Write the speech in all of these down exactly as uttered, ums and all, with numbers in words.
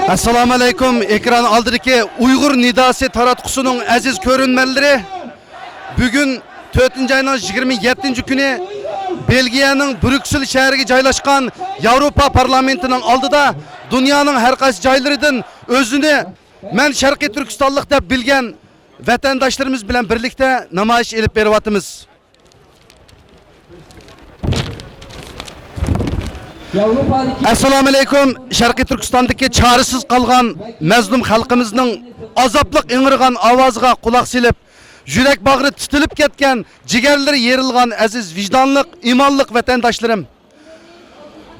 ئەسسالامۇ ئەلەيكۇم، ئېكران ئالدىدىكى ئۇيغۇر نىداسى تاراتقۇسىنىڭ ئەزىز كۆرۈرمەنلىرى. بۈگۈن تۆتىنچى ئاينىڭ يىگىرمە يەتتىنچى كۈنى بېلگىيەنىڭ بريۇكسېل شەھىرىگە جايلاشقان ياۋروپا پارلامېنتىنىڭ ئالدىدا دۇنيانىڭ ھەر قايسى جايلىرىدىن ئۆزىنى مەن شەرقىي تۈركىستانلىق دەپ بىلگەن ۋەتەنداشلىرىمىز بىلەن بىرلىكتە نامايىش ئېلىپ بېرىۋاتىمىز. ئەسسالامۇ ئەلەيكۇم. شەرقىي تۈركىستاندىكى چارىسىز قالغان مەزلۇم خەلقىمىزنىڭ ئازابلىق ئىڭرىغان ئاۋازىغا قۇلاق سېلىپ، يۈرەك باغرى تىتىلىپ كەتكەن، جىگەرلىرى يېرىلغان ئەزىز ۋىجدانلىق، ئىمانلىق ۋەتەنداشلىرىم!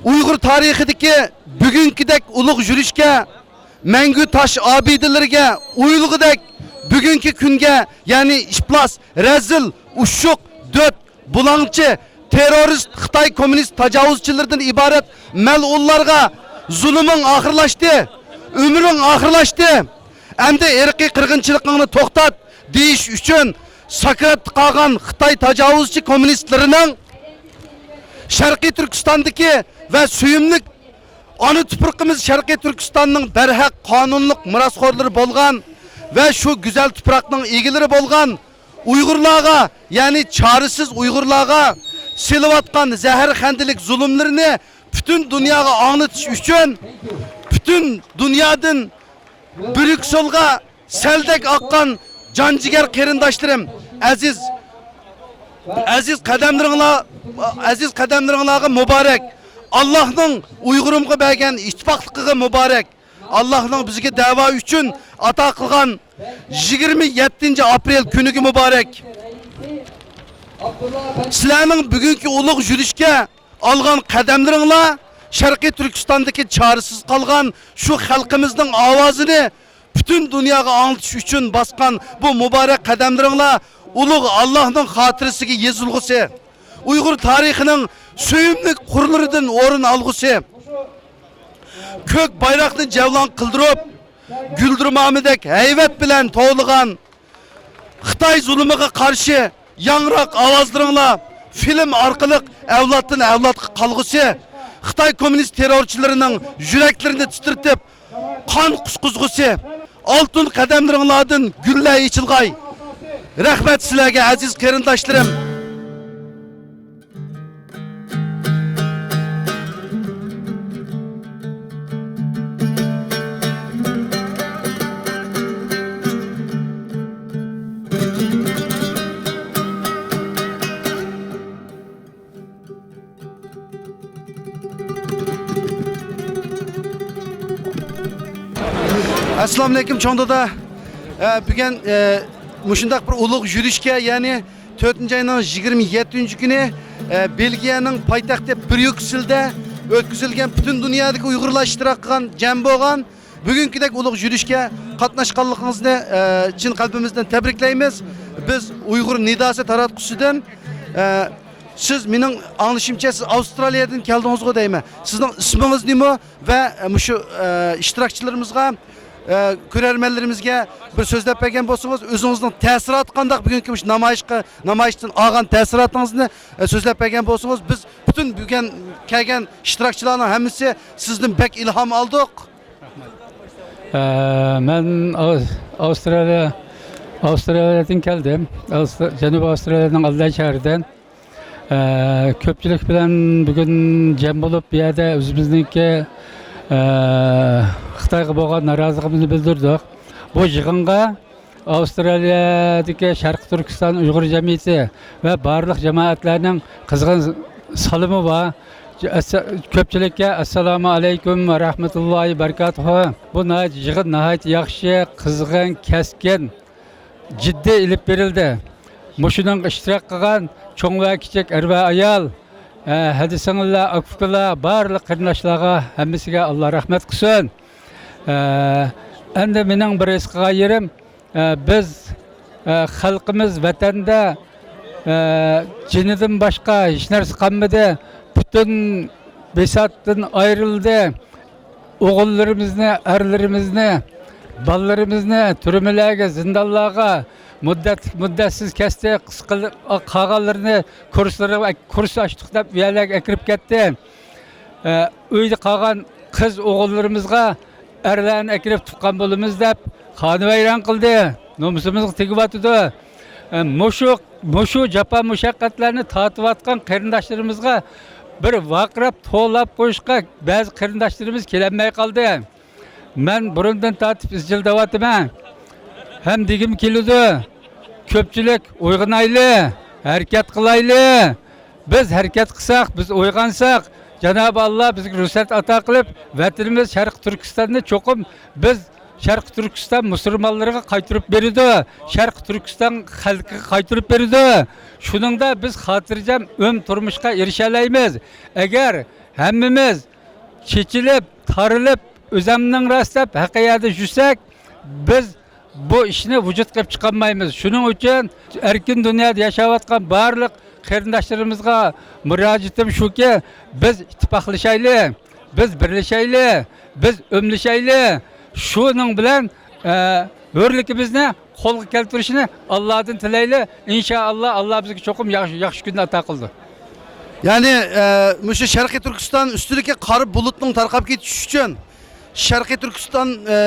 ئۇيغۇر تارىخىدىكى بۈگۈنكىدەك ئۇلۇغ يۈرۈشكە، مەڭگۈ تاش ئابىدىلىرىگە ئويۇلغۇدەك بۈگۈنكى كۈنگە، يەنى ئىپلاس، رەزىل، ئۇششۇق، دۆت، بۇلاڭچى، تېررورىست خىتاي كوممۇنىست تاجاۋۇزچىلىرىدىن ئىبارەت مەلئۇنلارغا زۇلۇمۇڭ ئاخىرلاشتى، ئۆمرۈڭ ئاخىرلاشتى، ئەمدى ئىرقىي قىرغىنچىلىقىڭنى توختات دېيىش ئۈچۈن ساكراتتا قالغان خىتاي تاجاۋۇزچى كوممۇنىستلىرىنىڭ شەرقىي تۈركىستاندىكى ۋە سۆيۈملۈك ئانا تۇپرىقىمىز شەرقىي تۈركىستاننىڭ بەرھەق قانۇنلۇق مىراسخورلىرى بولغان ۋە شۇ گۈزەل تۇپراقنىڭ ئىگىلىرى بولغان ئۇيغۇرلارغا، يەنى چارىسىز ئۇيغۇرلارغا سېلىۋاتقان زەھەرخەندىلىك زۇلۇملىرىنى پۈتۈن دۇنياغا ئاڭلىتىش ئۈچۈن، پۈتۈن دۇنيادىن بريۇكسېلغا سەلدەك ئاققان جان جىگەر قېرىنداشلىرىم، ئەزىز، ئەزىز قەدەملىرىڭلار، ئەزىز قەدەملىرىڭلارغا مۇبارەك. ئاللاھنىڭ ئۇيغۇرۇمغا بەرگەن ئىتتىپاقلىقىغا مۇبارەك. ئاللاھنىڭ بىزگە دەۋا ئۈچۈن ئاتا قىلغان يىگىرمە يەتتىنچى ئاپرېل كۈنىگە مۇبارەك. سىلەرنىڭ بۈگۈنكى ئۇلۇغ يۈرۈشكە ئالغان قەدەملىرىڭلار شەرقىي تۈركىستاندىكى چارىسىز قالغان شۇ خەلقىمىزنىڭ ئاۋازىنى پۈتۈن دۇنياغا ئاڭلىتىش ئۈچۈن باسقان بۇ مۇبارەك قەدەملىرىڭلار ئۇلۇغ ئاللاھنىڭ خاتىرىسىگە يېزىلغۇسى، ئۇيغۇر تارىخىنىڭ سۆيۈملۈك قۇرلىرىدىن ئورۇن ئالغۇسى، كۆك بايراقنى جەۋلان قىلدۇرۇپ، گۈلدۈرمامىدەك ھەيۋەت بىلەن توۋلىغان خىتاي زۇلۇمىغا قارشى ياڭراق ئاۋازلىرىڭلار فىلىم ئارقىلىق ئەۋلادتىن ئەۋلادقا قالغۇسى، خىتاي كوممۇنىست تېررورچىلىرىنىڭ يۈرەكلىرىنى تىترىتىپ، قان قۇسقۇزغۇسى، ئالتۇن قەدەملىرىڭلاردىن گۈللەر ئېچىلغاي. رەھمەت سىلەرگە، ئەزىز قېرىنداشلىرىم! ئەسسالامۇئەلەيكۇم، چوڭ دادا. ئە، بۈگۈن، ئە، مۇشۇنداق بىر ئۇلۇغ يۈرۈشكە، يەنى تۆتىنچى ئاينىڭ يىگىرمە يەتتىنچى كۈنى، ئە، بېلگىيەنىڭ پايتەختى بريۇكسېلدە ئۆتكۈزۈلگەن پۈتۈن دۇنيادىكى ئۇيغۇرلار ئىشتىراك قىلغان، جەم بولغان بۈگۈنكىدەك ئۇلۇغ يۈرۈشكە قاتناشقانلىقىڭىزنى، ئە، چىن قەلبىمىزدىن تەبرىكلەيمىز. بىز ئۇيغۇر نىداسى تاراتقۇسىدىن، ئە، سىز، مېنىڭ ئاڭلىشىمچە، سىز ئاۋسترالىيەدىن كەلدىڭىزغۇ دەيمەن. سىزنىڭ ئىسمىڭىز نېمە؟ ۋە، ئە، مۇشۇ، ئە، ئىشتىراكچىلىرىمىزغا، ئە، كۆرەرمەنلىرىمىزگە بىر سۆزلەپ بەرگەن بولسىڭىز، ئۆزىڭىزنىڭ تەسىراتى قانداق، بۈگۈنكى مۇشۇ نامايىشقا، نامايىشتىن ئالغان تەسىراتىڭىزنى، ئە، سۆزلەپ بەرگەن بولسىڭىز، بىز پۈتۈن بۈگۈن كەلگەن ئىشتىراكچىلارنىڭ ھەممىسى سىزدىن بەك ئىلھام ئالدۇق. ئە، مەن ئاۋ-، ئاۋسترالىيە، ئاۋسترالىيەدىن كەلدىم. ئاۋستر-، جەنۇبىي ئاۋسترالىيەنىڭ ئادېلايد شەھىرىدىن. ئە، كۆپچىلىك بىلەن بۈگۈن جەم بولۇپ، بۇ يەردە ئۆزىمىزنىڭكى، ئە، خىتايغا بولغان نارازىلىقىمىزنى بىلدۈردۇق. بۇ يىغىنغا ئاۋسترالىيەدىكى شەرقىي تۈركىستان ئۇيغۇر جەمئىيىتى ۋە بارلىق جامائەتلەرنىڭ قىزغىن سالىمى بار. ئەس-، كۆپچىلىككە ئەسسالامۇ ئەلەيكۇم ۋە رەھمەتۇللاھى بەرىكاتۇھۇ. بۇ ناھايىتى، يىغىن ناھايىتى ياخشى، قىزغىن، كەسكىن، جىددىي ئېلىپ بېرىلدى. مۇشۇنىڭغا ئىشتىراك قىلغان چوڭ ۋە كىچىك، ئەر ۋە ئايال، ئە، ھەدە-سىڭىللار، ئاكا-ئۇكىلار، بارلىق قېرىنداشلارغا، ھەممىسىگە ئاللا رەھمەت قىلسۇن. ئە، ئەمدى مېنىڭ بىر ھېس قىلغان يېرىم، ئە، بىز، ئە، خەلقىمىز ۋەتەندە، ئە، جېنىدىن باشقا ھېچ نەرسە قالمىدى. پۈتۈن بىساتتىن ئايرىلدى. ئوغۇللىرىمىزنى، ئەرلىرىمىزنى، بالىلىرىمىزنى تۈرمىلەرگە، زىندانلارغا، مۇددەتلىك مۇددەتسىز كەستى، قىسقا-، قالغانلىرىنى كۇرسلىرىغا، كۇرس ئاچتۇق دەپ، ئۇ يەرلەرگە ئەكىرىپ كەتتى. ئە، ئۆيدە قالغان قىز ئوغۇللىرىمىزغا ئەرلەرنى ئەكىرىپ تۇغقان بولىمىز دەپ خانىۋەيران قىلدى. نومۇسىمىزغا تېگىۋاتىدۇ. ئە، مۇشۇ، مۇشۇ جاپا مۇشەققەتلەرنى تارتىۋاتقان قېرىنداشلىرىمىزغا بىر ۋارقىراپ، توۋلاپ قويۇشقا بەزى قېرىنداشلىرىمىز كېلەلمەي قالدى. مەن بۇرۇندىن تارتىپ ئىزچىل دەۋاتىمەن. ھەم دېگۈم كېلىدۇ. كۆپچىلىك ئويغىنايلى، ھەرىكەت قىلايلى. بىز ھەرىكەت قىلساق، بىز ئويغانساق، جانابى ئاللا بىزگە رۇخسەت ئاتا قىلىپ، ۋەتىنىمىز شەرقىي تۈركىستاننى چوقۇم بىز شەرقىي تۈركىستان مۇسۇلمانلىرىغا قايتۇرۇپ بېرىدۇ، شەرقىي تۈركىستان خەلقىگە قايتۇرۇپ بېرىدۇ. شۇنىڭدا بىز خاتىرجەم ئۆم تۇرمۇشقا ئېرىشەلەيمىز. ئەگەر ھەممىمىز چېچىلىپ، تارىلىپ، ئۆزەمنىڭ راست دەپ ھەققە يەردە يۈرسەك، بىز بۇ ئىشنى ۋۇجۇدقا ئېلىپ چىقالمايمىز. شۇنىڭ ئۈچۈن ئەركىن دۇنيادا ياشاۋاتقان بارلىق قېرىنداشلىرىمىزغا مۇراجىئىتىم شۇكى، بىز ئىتتىپاقلىشايلى، بىز بىرلىشەيلى، بىز ئۆملىشەيلى. شۇنىڭ بىلەن، ئە، ھۆرلۈكىمىزنى قولغا كەلتۈرۈشنى ئاللادىن تىلەيلى. ئىنشائاللا، ئاللا بىزگە چوقۇم ياخشى، ياخشى كۈننى ئاتا قىلىدۇ. يەنى، ئە، مۇشۇ شەرقىي تۈركىستان ئۈستىدىكى قارا بۇلۇتنىڭ تارقاپ كېتىشى ئۈچۈن، شەرقىي تۈركىستان، ئە،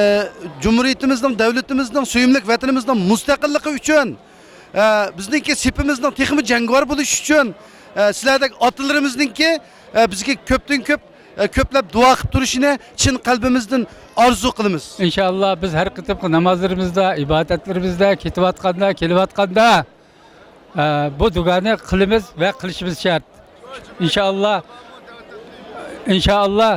جۇمھۇرىيىتىمىزنىڭ، دۆلىتىمىزنىڭ، سۆيۈملۈك ۋەتىنىمىزنىڭ مۇستەقىللىقى ئۈچۈن، ئە، بىزنىڭكى سېپىمىزنىڭ تېخىمۇ جەڭگىۋار بولۇشى ئۈچۈن، ئە، سىلەردەك ئاتىلىرىمىزنىڭكى، ئە، بىزگە كۆپتىن كۆپ، ئە، كۆپلەپ دۇئا قىلىپ تۇرۇشىنى چىن قەلبىمىزدىن ئارزۇ قىلىمىز. ئىنشائاللا، بىز ھەر قېتىمقى نامازلىرىمىزدا، ئىبادەتلىرىمىزدە، كېتىۋاتقاندا، كېلىۋاتقاندا، ئە، بۇ دۇئانى قىلىمىز ۋە قىلىشىمىز شەرت. ئىنشائاللا، ئىنشائاللا،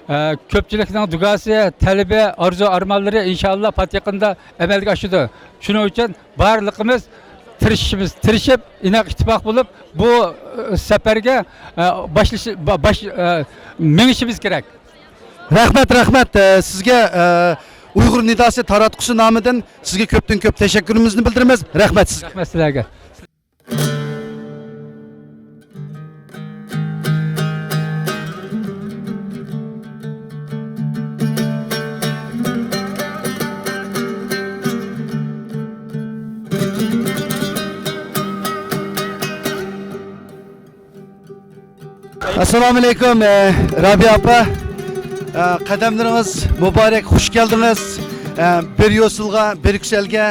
ئە، كۆپچىلىكنىڭ دۇئاسى، تەلىپى، ئارزۇ-ئارمانلىرى ئىنشائاللا پات يېقىندا ئەمەلگە ئاشىدۇ. شۇنىڭ ئۈچۈن بارلىقىمىز تىرىشىشىمىز، تىرىشىپ، ئىناق ئىتتىپاق بولۇپ، بۇ، ئە، سەپەرگە، ئە، باشلىشى-، با-، باش-، ئە، مېڭىشىمىز كېرەك. رەھمەت، رەھمەت، ئە، سىزگە، ئە، ئۇيغۇر نىداسى تاراتقۇسى نامىدىن سىزگە كۆپتىن كۆپ تەشەككۈرىمىزنى بىلدۈرىمىز. رەھمەت سىزگە. رەھمەت سىلەرگە. ئەسسالامۇئەلەيكۇم، ئە، رابىيە ئاپا. ئە، قەدەملىرىڭىز مۇبارەك، خۇش كەلدىڭىز. ئە، بىر يوسۇلغا، بىر يۈكسەلگە،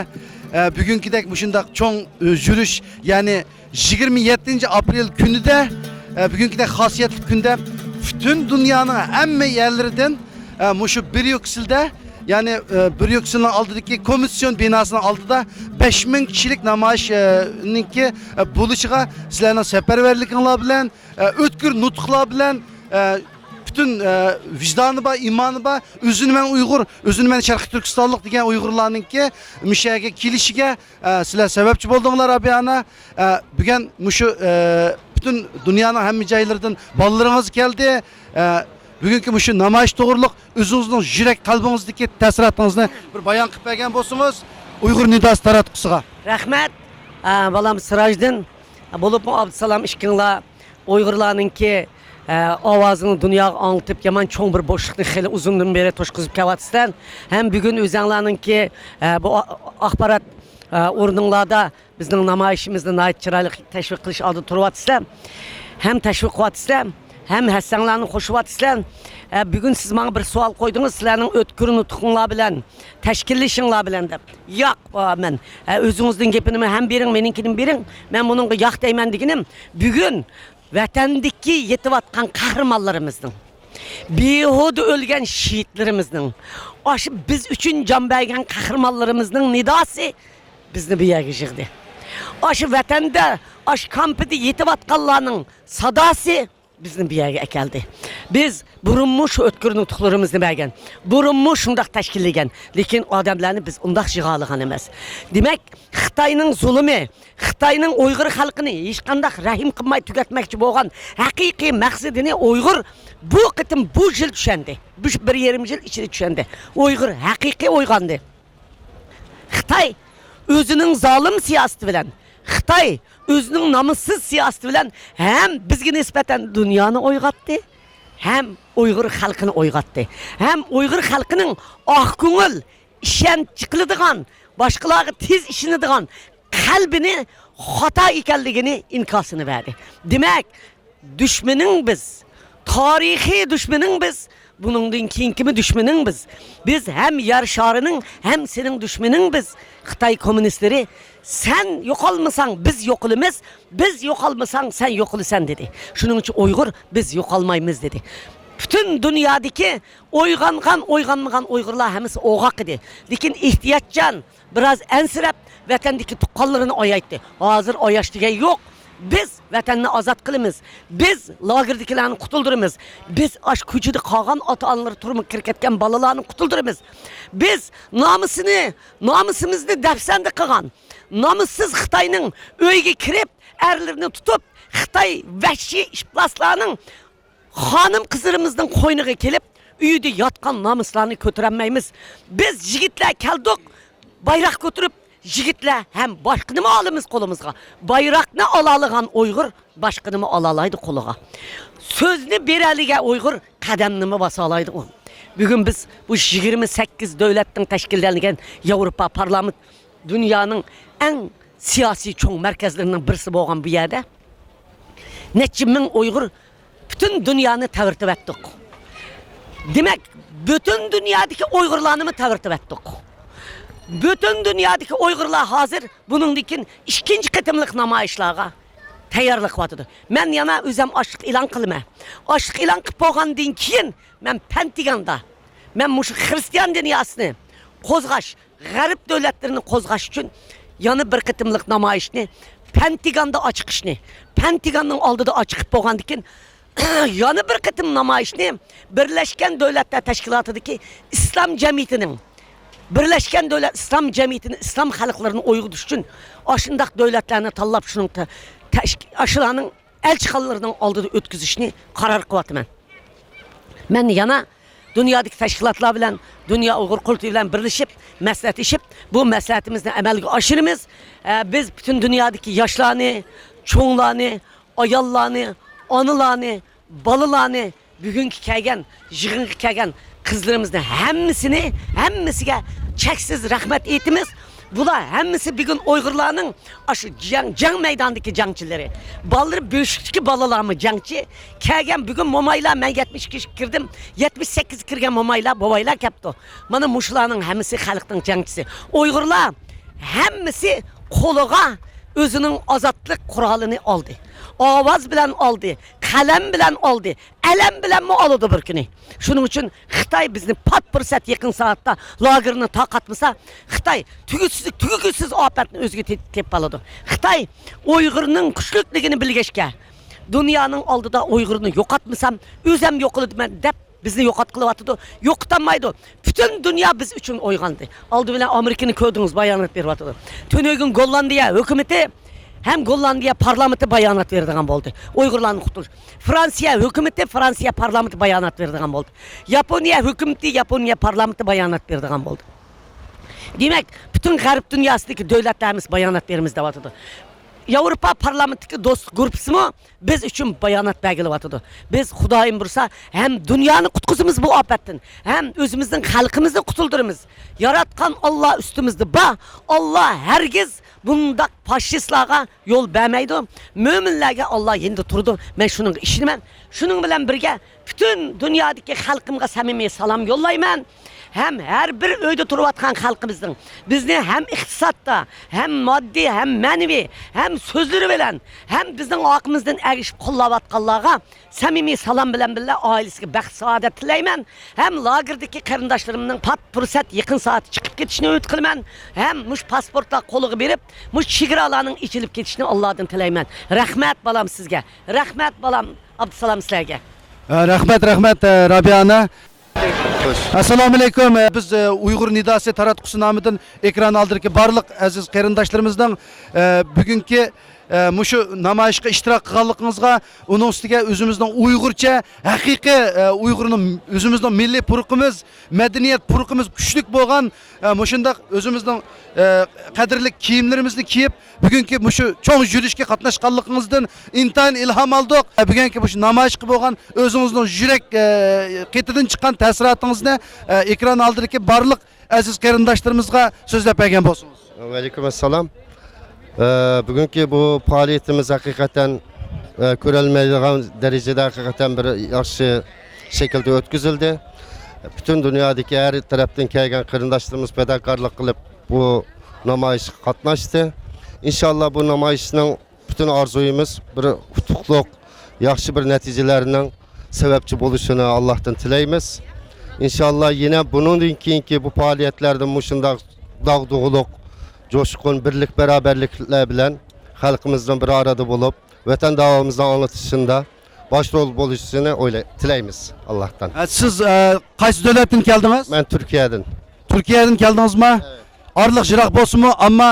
ئە، بۈگۈنكىدەك مۇشۇنداق چوڭ، ئە، يۈرۈش، يەنى يىگىرمە يەتتىنچى ئاپرېل كۈنىدە، ئە، بۈگۈنكىدەك خاسىيەتلىك كۈندە پۈتۈن دۇنيانىڭ ھەممە يەرلىرىدىن، ئە، مۇشۇ بىر يۈكسىلدە، يەنى، ئە، بىر يۈكسىلنىڭ ئالدىدىكى كومىسسىيون بىناسىنىڭ ئالدىدا بەش مىڭ كىشىلىك نامايىش، ئە، نىڭكى، ئە، بولۇشىغا سىلەرنىڭ سەپەرۋەرلىكىڭلار بىلەن، ئە، ئۆتكۈر نۇتۇقلار بىلەن، ئە، پۈتۈن، ئە، ۋىجدانى بار، ئىمانى بار، ئۆزىنى مەن ئۇيغۇر، ئۆزىنى مەن شەرقىي تۈركىستانلىق دېگەن ئۇيغۇرلارنىڭكى مۇشۇ يەرگە كېلىشىگە، ئە، سىلەر سەۋەبچى بولدۇڭلار، رابىيە ئانا. ئە، بۈگۈن مۇشۇ، ئە، پۈتۈن دۇنيانىڭ ھەممە جايلىرىدىن بالىلىرىڭىز كەلدى. ئە، بۈگۈنكى مۇشۇ نامايىش توغرۇلۇق ئۆزىڭىزنىڭ يۈرەك قەلبىڭىزدىكى تەسىراتىڭىزنى بىر بايان قىلىپ بەرگەن بولسىڭىز، ئۇيغۇر نىداسى تاراتقۇسىغا. رەھمەت، ئە، بالام سىراجدىن، بولۇپمۇ ئابدۇسالام ئىككىڭلار ئۇيغۇرلارنىڭكى، ئە، ئاۋازىنى دۇنياغا ئاڭلىتىپ، يامان چوڭ بىر بوشلۇقنى خېلى ئۇزۇندىن بېرى توشقۇزۇپ كەلۋاتىسىلەر. ھەم بۈگۈن ئۆزەڭلارنىڭكى، ئە، بۇ ئا-، ئاخبارات، ئە، ئورنۇڭلاردا بىزنىڭ نامايىشىمىزنى ناھايىتى چىرايلىق تەشۋىق قىلىش ئالدىدا تۇرۇۋاتىسىلەر. ھەم تەشۋىق قىلىۋاتىسىلەر، ھەم ھەسسەڭلارنى قوشۇۋاتىسىلەر. ئە، بۈگۈن سىز ماڭا بىر سوئال قويدىڭىز، سىلەرنىڭ ئۆتكۈر نۇتقۇڭلار بىلەن، تەشكىللىشىڭلار بىلەن دەپ. ياق، ئا، مەن، ئە، ئۆزىڭىزنىڭ گېپىنىمۇ ھەم بېرىڭ، مېنىڭكىنىمۇ بېرىڭ. مەن بۇنىڭغا ياق دەيمەن دېگىنىم، بۈگۈن ۋەتەندىكى يېتىۋاتقان قەھرىمانلىرىمىزنىڭ، بىھۇدە ئۆلگەن شېھىتلىرىمىزنىڭ، ئاشۇ بىز ئۈچۈن جان بەرگەن قەھرىمانلىرىمىزنىڭ نىداسى بىزنى بۇ يەرگە يىغدى. ئاشۇ ۋەتەندە، ئاشۇ كامپىدا يېتىۋاتقانلارنىڭ ساداسى بىزنى بۇ يەرگە ئەكەلدى. بىز بۇرۇنمۇ شۇ ئۆتكۈر نۇتۇقلىرىمىزنى بەرگەن، بۇرۇنمۇ شۇنداق تەشكىللىگەن، لېكىن ئادەملەرنى بىز ئۇنداق يىغالىغان ئەمەس. دېمەك، خىتاينىڭ زۇلۇمى، خىتاينىڭ ئۇيغۇر خەلقىنى ھېچقانداق رەھىم قىلماي تۈگەتمەكچى بولغان ھەقىقىي مەقسىتىنى ئۇيغۇر بۇ قېتىم، بۇ يىل چۈشەندى. بۇ بىر يېرىم يىل ئىچىدە چۈشەندى. ئۇيغۇر ھەقىقىي ئويغاندى. خىتاي ئۆزىنىڭ زالىم سىياسىتى بىلەن، خىتاي ئۆزىنىڭ نامۇسسىز سىياسىتى بىلەن ھەم بىزگە نىسبەتەن دۇنيانى ئويغاتتى، ھەم ئۇيغۇر خەلقىنى ئويغاتتى، ھەم ئۇيغۇر خەلقىنىڭ ئاق كۆڭۈل، ئىشەنچ قىلىدىغان، باشقىلارغا تېز ئىشىنىدىغان قەلبىنى خاتا ئىكەنلىكىنى ئىنكاسىنى بەردى. دېمەك، دۈشمىنىڭ بىز، تارىخىي دۈشمىنىڭ بىز، بۇنىڭدىن كېيىنكىمۇ دۈشمىنىڭ بىز. بىز ھەم يەر شارىنىڭ، ھەم سېنىڭ دۈشمىنىڭ بىز. خىتاي كوممۇنىستلىرى، سەن يوقالمىساڭ، بىز يوقىلىمىز، بىز يوقالمىساڭ، سەن يوقىلىسەن، دېدى. شۇنىڭ ئۈچۈن ئۇيغۇر، بىز يوقالمايمىز، دېدى. پۈتۈن دۇنيادىكى ئويغانغان، ئويغانمىغان ئۇيغۇرلار ھەممىسى ئوغاق ئىدى. لېكىن ئېھتىياتچان، بىراز ئەنسىرەپ، ۋەتەندىكى تۇغقانلىرىنى ئايايتتى. ھازىر ئاياش دېگەن يوق. بىز ۋەتەننى ئازاد قىلىمىز. بىز لاگېردىكىلەرنى قۇتۇلدۇرىمىز. بىز ئاشۇ كوچىدا قالغان ئاتا-ئانىلىرى تۈرمىگە كىرىپ كەتكەن بالىلارنى قۇتۇلدۇرىمىز. بىز نامۇسىنى، نامۇسىمىزنى دەپسەندە قىلغان، نامۇسسىز خىتاينىڭ ئۆيىگە كىرىپ، ئەرلىرىنى تۇتۇپ، خىتاي ۋەھشىي ئىپلاسلارنىڭ خانىم قىزلىرىمىزنىڭ قوينىغا كېلىپ، ئۆيىدە ياتقان نامۇسلارنى كۆتۈرەلمەيمىز. بىز يىگىتلەر كەلدۇق، بايراق كۆتۈرۈپ، يىگىتلەر ھەم باشقىنىمۇ ئالىمىز قولىمىزغا. بايراقنى ئالالىغان ئۇيغۇر باشقىنىمۇ ئالالايدۇ قولىغا. سۆزنى بېرەلىگەن ئۇيغۇر قەدەمنىمۇ باسالايدۇ. بۈگۈن بىز بۇ يىگىرمە سەككىز دۆلەتتىن تەشكىللەنگەن ياۋروپا پارلامېنت، دۇنيانىڭ ئەڭ سىياسىي چوڭ مەركەزلىرىنىڭ بىرسى بولغان بۇ يەردە نەچچە مىڭ ئۇيغۇر پۈتۈن دۇنيانى تەۋرىتىۋەتتۇق. دېمەك، پۈتۈن دۇنيادىكى ئۇيغۇرلارنىمۇ تەۋرىتىۋەتتۇق. پۈتۈن دۇنيادىكى ئۇيغۇرلار ھازىر بۇنىڭدىن كېيىن ئىككىنچى قېتىملىق نامايىشلارغا تەييارلىق قىلىۋاتىدۇ. مەن يەنە ئۆزۈم ئاشلىق ئېلان قىلىمەن. ئاشلىق ئېلان قىلىپ بولغاندىن كېيىن مەن پەنتىگاندا، مەن مۇشۇ خىرىستىيان دۇنياسىنى قوزغاش، غەرب دۆلەتلىرىنى قوزغاش ئۈچۈن يەنە بىر قېتىملىق نامايىشنى پەنتىگاندا ئاچىقىشنى، پەنتىگاننىڭ ئالدىدا ئاچىقىپ بولغاندىن كېيىن، يەنە بىر قېتىم نامايىشنى بىرلەشكەن دۆلەتلەر تەشكىلاتىدىكى ئىسلام جەمئىيىتىنىڭ، بىرلەشكەن دۆلەت ئىسلام جەمئىيىتىنى، ئىسلام خەلقلىرىنى ئويغىتىش ئۈچۈن ئاشۇنداق دۆلەتلەرنى تاللاپ، شۇنىڭ تە-، تەشك-، ئاشۇلارنىڭ ئەلچىخانىلىرىنىڭ ئالدىدا ئۆتكۈزۈشنى قارار قىلىۋاتىمەن. مەن يەنە دۇنيادىكى تەشكىلاتلار بىلەن، دۇنيا ئۇيغۇر قۇرۇلتىيى بىلەن بىرلىشىپ، مەسلىھەتلىشىپ، بۇ مەسلىھەتىمىزنى ئەمەلگە ئاشۇرىمىز. ئە، بىز پۈتۈن دۇنيادىكى ياشلارنى، چوڭلارنى، ئاياللارنى، ئانىلارنى، بالىلارنى، بۈگۈنكى كەلگەن، يىغىنغا كەلگەن قىزلىرىمىزنى ھەممىسىنى، ھەممىسىگە چەكسىز رەھمەت ئېيتىمىز. بۇلار ھەممىسى بۈگۈن ئۇيغۇرلارنىڭ ئاشۇ جەڭ، جەڭ مەيدانىدىكى جەڭچىلىرى. بالىلىرى بۆشۈكتىكى بالىلارمۇ جەڭچى. كەلگەن بۈگۈن مومايلار، مەن يەتمىش ئىككى ياشقا كىردىم، يەتمىش سەككىزگە كىرگەن مومايلار، بوۋايلار كەپتۇ. مانا مۇشۇلارنىڭ ھەممىسى خەلقنىڭ جەڭچىسى. ئۇيغۇرلار ھەممىسى قولىغا ئۆزىنىڭ ئازادلىق قورالىنى ئالدى. ئاۋاز بىلەن ئالدى، قەلەم بىلەن ئالدى، ئەلەم بىلەنمۇ ئالىدۇ بىر كۈنى. شۇنىڭ ئۈچۈن خىتاي بىزنى پات پۇرسەت يېقىن سائەتتە لاگېرنى تارقاتمىسا، خىتاي تۈگۈتسىز، تۈگىگۈسىز ئاپەتنى ئۆزىگە تېپىپ ئالىدۇ. خىتاي ئۇيغۇرنىڭ كۈچلۈكلۈكىنى بىلگەچكە، دۇنيانىڭ ئالدىدا ئۇيغۇرنى يوقاتمىسام، ئۆزۈم يوقىلىدىمەن دەپ بىزنى يوقاتقىلى ئاتىدۇ. يوقىتالمايدۇ. پۈتۈن دۇنيا بىز ئۈچۈن ئويغاندى. ئالدى بىلەن ئامېرىكىنى كۆردىڭىز، بايانات بېرىۋاتىدۇ. تۈنۈگۈن گوللاندىيە ھۆكۈمىتى ھەم گوللاندىيە پارلامېنتى بايانات بېرىدىغان بولدى. ئۇيغۇرلارنى قۇتۇلدۇرۇش. فرانسىيە ھۆكۈمىتى، فرانسىيە پارلامېنتى بايانات بېرىدىغان بولدى. ياپونىيە ھۆكۈمىتى، ياپونىيە پارلامېنتى بايانات بېرىدىغان بولدى. دېمەك، پۈتۈن غەرب دۇنياسىدىكى دۆلەتلەر ھەممىسى بايانات بېرىمىز دەۋاتىدۇ. ياۋروپا پارلامېنتىدىكى دوستلۇق گۇرۇپپىسىمۇ بىز ئۈچۈن بايانات بەرگىلى ئاتىدۇ. بىز خۇدايىم بۇيرۇسا ھەم دۇنيانى قۇتقۇزىمىز بۇ ئاپەتتىن، ھەم ئۆزىمىزنىڭ خەلقىمىزنى قۇتۇلدۇرىمىز. ياراتقان ئاللا ئۈستىمىزدە بار. ئاللا ھەرگىز بۇنداق فاشىستلارغا يول بەرمەيدۇ. مۆمىنلەرگە ئاللا يېنىدا تۇرىدۇ. مەن شۇنىڭغا ئىشىنىمەن. شۇنىڭ بىلەن بىرگە، پۈتۈن دۇنيادىكى خەلقىمگە سەمىمىي سالام يوللايمەن. ھەم ھەر بىر ئۆيدە تۇرۇۋاتقان خەلقىمىزنىڭ بىزنى ھەم ئىقتىسادتا، ھەم ماددىي، ھەم مەنىۋى، ھەم سۆزلىرى بىلەن، ھەم بىزنىڭ ئارقىمىزدىن ئەگىشىپ قوللاۋاتقانلارغا سەمىمىي سالام بىلەن بىللە ئائىلىسىگە بەخت سائادەت تىلەيمەن. ھەم لاگېردىكى قېرىنداشلىرىمنىڭ پات پۇرسەت يېقىن سائەتتە چىقىپ كېتىشىنى ئۈمىد قىلىمەن. ھەم مۇشۇ پاسپورتلار قولىغا بېرىپ، مۇشۇ چېگرالارنىڭ ئېچىلىپ كېتىشىنى ئاللادىن تىلەيمەن. رەھمەت بالام سىزگە. رەھمەت بالام ئابدۇسالام سىلەرگە. ئە، رەھمەت، رەھمەت، ئە، رابىيە ئانا. ئەسسالامۇ ئەلەيكۇم. ئە، بىز، ئە، ئۇيغۇر نىداسى تاراتقۇسى نامىدىن ئېكران ئالدىدىكى بارلىق ئەزىز قېرىنداشلىرىمىزنىڭ، ئە، بۈگۈنكى، ئە، مۇشۇ نامايىشقا ئىشتىراك قىلغانلىقىڭىزغا، ئۇنىڭ ئۈستىگە ئۆزىمىزنىڭ ئۇيغۇرچە ھەقىقىي، ئە، ئۇيغۇرنىڭ ئۆزىمىزنىڭ مىللىي پۇرىقىمىز، مەدەنىيەت پۇرىقىمىز كۈچلۈك بولغان، ئە، مۇشۇنداق ئۆزىمىزنىڭ، ئە، قەدىرلىك كىيىملىرىمىزنى كىيىپ، بۈگۈنكى مۇشۇ چوڭ يۈرۈشكە قاتناشقانلىقىڭىزدىن ئىنتايىن ئىلھام ئالدۇق. بۈگۈنكى مۇشۇ نامايىشقا بولغان ئۆزىڭىزنىڭ يۈرەك، ئە، قېتىدىن چىققان تەسىراتىڭىزنى، ئە، ئېكران ئالدىدىكى بارلىق ئەزىز قېرىنداشلىرىمىزغا سۆزلەپ بەرگەن بولسىڭىز. ۋەئەلەيكۇم ئەسسالام. ئە، بۈگۈنكى بۇ پائالىيىتىمىز ھەقىقەتەن، ئە، كۆرەلمەيدىغان دەرىجىدە ھەقىقەتەن بىر ياخشى شەكىلدە ئۆتكۈزۈلدى. پۈتۈن دۇنيادىكى ھەر تەرەپتىن كەلگەن قېرىنداشلىرىمىز پىداكارلىق قىلىپ، بۇ نامايىشقا قاتناشتى. ئىنشاللا، بۇ نامايىشنىڭ پۈتۈن ئارزۇيىمىز بىر ئۇتۇقلۇق، ياخشى بىر نەتىجىلەرنىڭ سەۋەبچى بولۇشىنى ئاللاھتىن تىلەيمىز. ئىنشاللا، يەنە بۇنىڭدىن كېيىنكى بۇ پائالىيەتلەردە مۇشۇنداق داغدۇغىلىق، جۇشقۇن، بىرلىك، بارابەرلىكلەر بىلەن خەلقىمىزنىڭ بىر ئارىدا بولۇپ، ۋەتەن داۋامىمىزنى ئاڭلىتىشىندا باش رول بولۇشىنى ئويلاي-، تىلەيمىز ئاللاھتىن. ئە، سىز، ئە، قايسى دۆلەتتىن كەلدىڭىز؟ مەن تۈركىيەدىن. تۈركىيەدىن كەلدىڭىزما؟ ئەۋەت. ئارىلىق يىراق بولسىمۇ، ئەمما